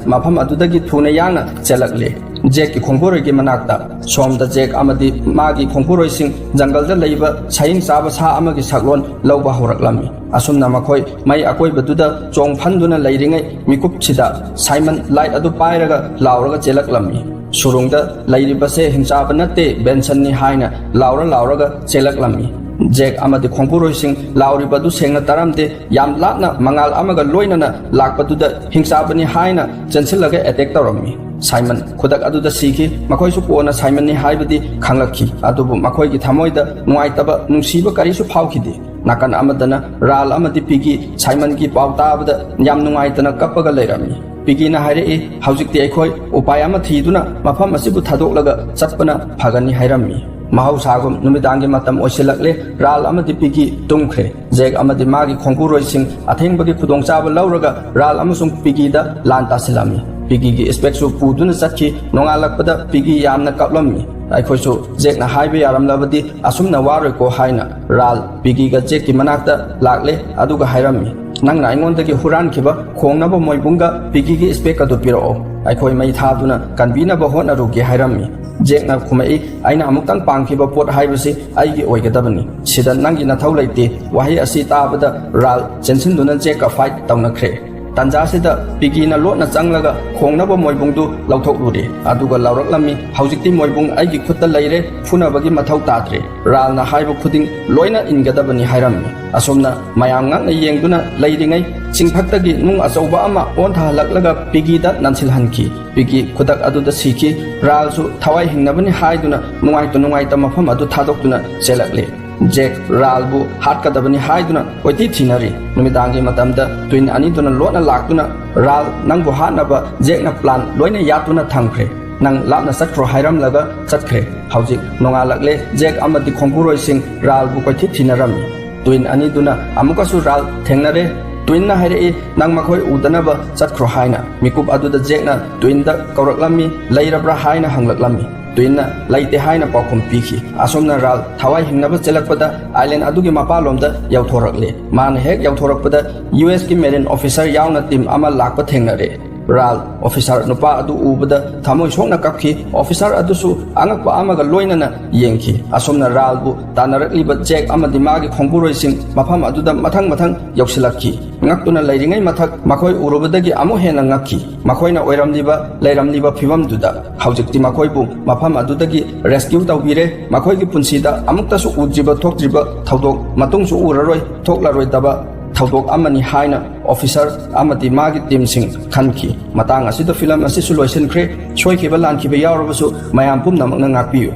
ꯃꯐꯝ ꯑꯗꯨꯗꯒꯤ ꯊꯨꯅ ꯌꯥꯡꯅ ꯆꯦꯜꯂꯛꯂꯦ꯫ ꯖꯦꯛꯀꯤ ꯈꯣꯡꯕꯨꯔꯣꯏꯒꯤ ꯃꯅꯥꯛꯇ ꯁꯣꯝꯗ ꯖꯦꯛ ꯑꯃꯗꯤ ꯃꯥꯒꯤ ꯈꯣꯡꯕꯨꯔꯣꯏꯁꯤꯡ ꯖꯪꯒꯜꯗ ꯂꯩꯕ ꯁꯥꯍꯤꯡ ꯆꯥꯕ ꯁꯥ ꯑꯃꯒꯤ ꯁꯛꯂꯣꯟ ꯂꯧꯕ ꯍꯧꯔꯛꯂꯝꯃꯤ꯫ ꯑꯁꯨꯝꯅ ꯃꯈꯣꯏ ꯃꯩ ꯑꯀꯣꯏꯕꯗꯨꯗ ꯆꯣꯡ ꯐꯟꯗꯨꯅ ꯂꯩꯔꯤꯉꯩ ꯃꯤꯀꯨꯞꯁꯤꯗ ꯁꯥꯏꯃꯟ ꯂꯥꯏꯠ ꯑꯗꯨ ꯄꯥꯏꯔꯒ ꯂꯥꯎꯔꯒ ꯆꯦꯜꯂꯛꯂꯝꯃꯤ꯫ ꯁꯨꯔꯨꯡꯗ ꯂꯩꯔꯤꯕꯁꯦ ꯍꯤꯡꯆꯥꯕ ꯅꯠꯇꯦ, ꯕꯦꯟꯁꯟꯅꯤ ꯍꯥꯏꯅ ꯂꯥꯎꯔ ꯂꯥꯎꯔꯒ ꯆꯦꯜꯂꯛꯂꯝꯃꯤ꯫ ꯖꯦꯛ ꯑꯃꯗꯤ ꯈꯣꯡꯕꯨꯔꯣꯏꯁꯤꯡ ꯂꯥꯎꯔꯤꯕ ꯑꯗꯨ ꯁꯦꯡꯅ ꯇꯥꯔꯝꯗꯦ꯫ ꯌꯥꯝ ꯂꯥꯞꯅ ꯃꯉꯥꯜ ꯑꯃꯒ ꯂꯣꯏꯅꯅ ꯂꯥꯛꯄꯗꯨꯗ ꯍꯤꯡꯆꯥꯕꯅꯤ ꯍꯥꯏꯅ ꯆꯦꯟꯁꯤꯜꯂꯒ ꯑꯦꯇꯦꯛ ꯇꯧꯔꯝꯃꯤ꯫ ꯁꯥꯏꯃꯟ ꯈꯨꯗꯛ ꯑꯗꯨꯗ ꯁꯤꯈꯤ꯫ ꯃꯈꯣꯏꯁꯨ ꯀꯣꯟꯅ ꯁꯥꯏꯃꯟꯅꯤ ꯍꯥꯏꯕꯗꯤ ꯈꯪꯂꯛꯈꯤ꯫ ꯑꯗꯨꯕꯨ ꯃꯈꯣꯏꯒꯤ ꯊꯃꯣꯏꯗ ꯅꯨꯡꯉꯥꯏꯇꯕ, ꯅꯨꯡꯁꯤꯕ ꯀꯔꯤꯁꯨ ꯐꯥꯎꯈꯤꯗꯦ꯫ ꯅꯥꯀꯟ ꯑꯃꯗꯅ ꯔꯥꯜ ꯑꯃꯗꯤ ꯄꯤꯒꯤ ꯁꯥꯏꯃꯟꯒꯤ ꯄꯥꯎ ꯇꯥꯕꯗ ꯌꯥꯝ ꯅꯨꯡꯉꯥꯏꯇꯅ ꯀꯞꯄꯒ ꯂꯩꯔꯝꯃꯤ꯫ ꯄꯤꯒꯤꯅ ꯍꯥꯏꯔꯛꯏ, "ꯍꯧꯖꯤꯛꯇꯤ ꯑꯩꯈꯣꯏ ꯎꯄꯥꯏ ꯑꯃ ꯊꯤꯗꯨꯅ ꯃꯐꯝ ꯑꯁꯤꯕꯨ ꯊꯥꯗꯣꯛꯂꯒ ꯆꯠꯄꯅ ꯐꯒꯅꯤ" ꯍꯥꯏꯔꯝꯃꯤ꯫ ꯃꯍꯧꯁꯥꯒꯨꯝ ꯅꯨꯃꯤꯗꯥꯡꯒꯤ ꯃꯇꯝ ꯑꯣꯏꯁꯤꯜꯂꯛꯂꯦ꯫ ꯔꯥꯜ ꯑꯃꯗꯤ ꯄꯤꯒꯤ ꯇꯨꯝꯈ꯭ꯔꯦ꯫ ꯖꯦꯛ ꯑꯃꯗꯤ ꯃꯥꯒꯤ ꯈꯣꯡꯕꯨꯔꯣꯏꯁꯤꯡ ꯑꯊꯦꯡꯕꯒꯤ ꯈꯨꯗꯣꯡꯆꯥꯕ ꯂꯧꯔꯒ ꯔꯥꯜ ꯑꯃꯁꯨꯡ ꯄꯤꯒꯤꯗ ꯂꯥꯟ ꯇꯥꯁꯤꯜꯂꯝꯃꯤ꯫ ꯄꯤꯒꯤꯒꯤ ꯏꯁꯄꯦꯛꯁꯨ ꯄꯨꯗꯨꯅ ꯆꯠꯈꯤ꯫ ꯅꯣꯡꯉꯥꯜꯂꯛꯄꯗ ꯄꯤꯒꯤ ꯌꯥꯝꯅ ꯀꯞꯂꯝꯃꯤ꯫ ꯑꯩꯈꯣꯏꯁꯨ ꯖꯦꯛꯅ ꯍꯥꯏꯕ ꯌꯥꯔꯝꯂꯕꯗꯤ ꯑꯁꯨꯝꯅ ꯋꯥꯔꯣꯏꯀꯣ ꯍꯥꯏꯅ ꯔꯥꯜ ꯄꯤꯒꯤꯒ ꯖꯦꯛꯀꯤ ꯃꯅꯥꯛꯇ ꯂꯥꯛꯂꯦ, ꯑꯗꯨꯒ ꯍꯥꯏꯔꯝꯃꯤ, "ꯅꯪꯅ ꯑꯩꯉꯣꯟꯗꯒꯤ ꯍꯨꯔꯥꯟꯈꯤꯕ ꯈꯣꯡꯅꯕ ꯃꯣꯏꯕꯨꯡꯒ ꯄꯤꯒꯤꯒꯤ ꯏꯁꯄꯦꯛ ꯑꯗꯨ ꯄꯤꯔꯛꯑꯣ꯫ ꯑꯩꯈꯣꯏ ꯃꯩ ꯊꯥꯗꯨꯅ ꯀꯟꯕꯤꯅꯕ ꯍꯣꯠꯅꯔꯨꯒꯦ" ꯍꯥꯏꯔꯝꯃꯤ꯫ ꯖꯦꯛꯅ ꯈꯨꯝꯃꯛꯏ, "ꯑꯩꯅ ꯑꯃꯨꯛꯇꯪ ꯄꯥꯝꯈꯤꯕ ꯄꯣꯠ ꯍꯥꯏꯕꯁꯤ ꯑꯩꯒꯤ ꯑꯣꯏꯒꯗꯕꯅꯤ꯫ ꯁꯤꯗ ꯅꯪꯒꯤ ꯅꯊꯧ ꯂꯩꯇꯦ꯫" ꯋꯥꯍꯩ ꯑꯁꯤ ꯇꯥꯕꯗ ꯔꯥꯜ ꯆꯦꯟꯁꯤꯟꯗꯨꯅ ꯖꯦꯛꯀ ꯐꯥꯏꯠ ꯇꯧꯅꯈ꯭ꯔꯦ꯫ ꯇꯥꯟꯖꯥꯁꯤꯗ ꯄꯤꯒꯤꯅ ꯂꯣꯠꯅ ꯆꯪꯂꯒ ꯈꯣꯡꯅꯕ ꯃꯣꯏꯕꯨꯡꯗꯨ ꯂꯧꯊꯣꯛꯂꯨꯔꯦ꯫ ꯑꯗꯨꯒ ꯂꯥꯎꯔꯛꯂꯝꯃꯤ, "ꯍꯧꯖꯤꯛꯇꯤ ꯃꯣꯏꯕꯨꯡ ꯑꯩꯒꯤ ꯈꯨꯠꯇ ꯂꯩꯔꯦ, ꯐꯨꯅꯕꯒꯤ ꯃꯊꯧ ꯇꯥꯗ꯭ꯔꯦ꯫ ꯔꯥꯜꯅ ꯍꯥꯏꯕ ꯈꯨꯗꯤꯡ ꯂꯣꯏꯅ ꯏꯟꯒꯗꯕꯅꯤ" ꯍꯥꯏꯔꯝꯃꯤ꯫ ꯑꯁꯨꯝꯅ ꯃꯌꯥꯝ ꯉꯛꯅ ꯌꯦꯡꯗꯨꯅ ꯂꯩꯔꯤꯉꯩ ꯆꯤꯡꯊꯛꯇꯒꯤ ꯅꯨꯡ ꯑꯆꯧꯕ ꯑꯃ ꯑꯣꯟꯊꯍꯜꯂꯛꯂꯒ ꯄꯤꯒꯤꯗ ꯅꯟꯁꯤꯜꯍꯟꯈꯤ꯫ ꯄꯤꯒꯤ ꯈꯨꯗꯛ ꯑꯗꯨꯗ ꯁꯤꯈꯤ꯫ ꯔꯥꯜꯁꯨ ꯊꯋꯥꯏ ꯍꯤꯡꯅꯕꯅꯤ ꯍꯥꯏꯗꯨꯅ ꯅꯨꯡꯉꯥꯏꯇ ꯅꯨꯡꯉꯥꯏꯇ ꯃꯐꯝ ꯑꯗꯨ ꯊꯥꯗꯣꯛꯇꯨꯅ ꯆꯦꯜꯂꯛꯂꯦ꯫ ꯖꯦꯛ ꯔꯥꯜꯕꯨ ꯍꯥꯠꯀꯗꯕꯅꯤ ꯍꯥꯏꯗꯨꯅ ꯀꯣꯏꯊꯤ ꯊꯤꯅꯔꯤ꯫ ꯅꯨꯃꯤꯗꯥꯡꯒꯤ ꯃꯇꯝꯗ ꯇ꯭ꯋꯤꯟ ꯑꯅꯤꯗꯨꯅ ꯂꯣꯠꯅ ꯂꯥꯛꯇꯨꯅ, "ꯔꯥꯜ, ꯅꯪꯕꯨ ꯍꯥꯠꯅꯕ ꯖꯦꯛꯅ ꯄ꯭ꯂꯥꯟ ꯂꯣꯏꯅ ꯌꯥꯠꯇꯨꯅ ꯊꯝꯈ꯭ꯔꯦ꯫ "ꯅꯪ ꯂꯥꯞꯅ ꯆꯠꯈ꯭ꯔꯣ" ꯍꯥꯏꯔꯝꯂꯒ ꯆꯠꯈ꯭ꯔꯦ꯫ ꯍꯧꯖꯤꯛ ꯅꯣꯡꯉꯥꯜꯂꯛꯂꯦ꯫ ꯖꯦꯛ ꯑꯃꯗꯤ ꯈꯣꯡꯕꯨꯔꯣꯏꯁꯤꯡ ꯔꯥꯜꯕꯨ ꯀꯣꯏꯊꯤ ꯊꯤꯅꯔꯝꯃꯤ꯫ ꯇ꯭ꯋꯤꯟ ꯑꯅꯤꯗꯨꯅ ꯑꯃꯨꯛꯀꯁꯨ ꯔꯥꯜ ꯊꯦꯡꯅꯔꯦ꯫ ꯇ꯭ꯋꯤꯟꯅ ꯍꯥꯏꯔꯛꯏ, "ꯅꯪ ꯃꯈꯣꯏ ꯎꯗꯅꯕ ꯆꯠꯈ꯭ꯔꯣ" ꯍꯥꯏꯅ꯫ ꯃꯤꯀꯨꯞ ꯑꯗꯨꯗ ꯖꯦꯛꯅ ꯇ꯭ꯋꯤꯟꯗ ꯀꯧꯔꯛꯂꯝꯃꯤ, "ꯂꯩꯔꯕ꯭ꯔꯥ?" ꯍꯥꯏꯅ ꯍꯪꯂꯛꯂꯝꯃꯤ꯫ ꯇ꯭ꯋꯤꯟꯅ "ꯂꯩꯇꯦ" ꯍꯥꯏꯅ ꯄꯥꯎꯈꯨꯝ ꯄꯤꯈꯤ꯫ ꯑꯁꯨꯝꯅ ꯔꯥꯜ ꯊꯋꯥꯏ ꯍꯤꯡꯅꯕ ꯆꯦꯜꯂꯛꯄꯗ ꯑꯥꯏꯂꯦꯟ ꯑꯗꯨꯒꯤ ꯃꯄꯥꯟꯂꯣꯝꯗ ꯌꯧꯊꯣꯔꯛꯂꯦ꯫ ꯃꯥꯅ ꯍꯦꯛ ꯌꯧꯊꯣꯔꯛꯄꯗ ꯌꯨ ꯑꯦꯁꯀꯤ ꯃꯦꯔꯤꯟ ꯑꯣꯐꯤꯁꯥꯔ ꯌꯥꯎꯅ ꯇꯤꯝ ꯑꯃ ꯂꯥꯛꯄ ꯊꯦꯡꯅꯔꯦ꯫ ꯔꯥꯜ ꯑꯣꯐꯤꯁꯥꯔ ꯅꯨꯄꯥ ꯑꯗꯨ ꯎꯕꯗ ꯊꯃꯣꯏ ꯁꯣꯛꯅ ꯀꯞꯈꯤ꯫ ꯑꯣꯐꯤꯁꯥꯔ ꯑꯗꯨꯁꯨ ꯑꯉꯛꯄ ꯑꯃꯒ ꯂꯣꯏꯅꯅ ꯌꯦꯡꯈꯤ꯫ ꯑꯁꯨꯝꯅ ꯔꯥꯜꯕꯨ ꯇꯥꯟꯅꯔꯛꯂꯤꯕ ꯖꯦꯛ ꯑꯃꯗꯤ ꯃꯥꯒꯤ ꯈꯣꯡꯕꯨꯔꯣꯏꯁꯤꯡ ꯃꯐꯝ ꯑꯗꯨꯗ ꯃꯊꯪ ꯃꯊꯪ ꯌꯧꯁꯤꯜꯂꯛꯈꯤ꯫ ꯉꯛꯇꯨꯅ ꯂꯩꯔꯤꯉꯩ ꯃꯊꯛ ꯃꯈꯣꯏ ꯎꯔꯨꯕꯗꯒꯤ ꯑꯃꯨꯛ ꯍꯦꯟꯅ ꯉꯛꯈꯤ꯫ ꯃꯈꯣꯏꯅ ꯑꯣꯏꯔꯝꯂꯤꯕ, ꯂꯩꯔꯝꯂꯤꯕ ꯐꯤꯕꯝꯗꯨꯗ ꯍꯧꯖꯤꯛꯇꯤ ꯃꯈꯣꯏꯕꯨ ꯃꯐꯝ ꯑꯗꯨꯗꯒꯤ ꯔꯦꯁꯀ꯭ꯌꯨ ꯇꯧꯕꯤꯔꯦ꯫ ꯃꯈꯣꯏꯒꯤ ꯄꯨꯟꯁꯤꯗ ꯑꯃꯨꯛꯇꯁꯨ ꯎꯗ꯭ꯔꯤꯕ ꯊꯣꯛꯇ꯭ꯔꯤꯕ ꯊꯧꯗꯣꯛ, ꯃꯇꯨꯡꯁꯨ ꯎꯔꯔꯣꯏ ꯊꯣꯛꯂꯔꯣꯏꯗꯕ ꯊꯧꯗꯣꯛ ꯑꯃꯅꯤ ꯍꯥꯏꯅ ꯑꯣꯐꯤꯁꯥꯔ ꯑꯃꯗꯤ ꯃꯥꯒꯤ ꯇꯤꯝꯁꯤꯡ ꯈꯟꯈꯤ꯫ ꯃꯇꯥꯡ ꯑꯁꯤꯗ ꯐꯤꯂꯝ ꯑꯁꯤꯁꯨ ꯂꯣꯏꯁꯤꯟꯈ꯭ꯔꯦ꯫ ꯁꯣꯏꯈꯤꯕ ꯂꯥꯟꯈꯤꯕ ꯌꯥꯎꯔꯕꯁꯨ ꯃꯌꯥꯝ ꯄꯨꯝꯅꯃꯛꯅ ꯉꯥꯛꯄꯤꯌꯨ꯫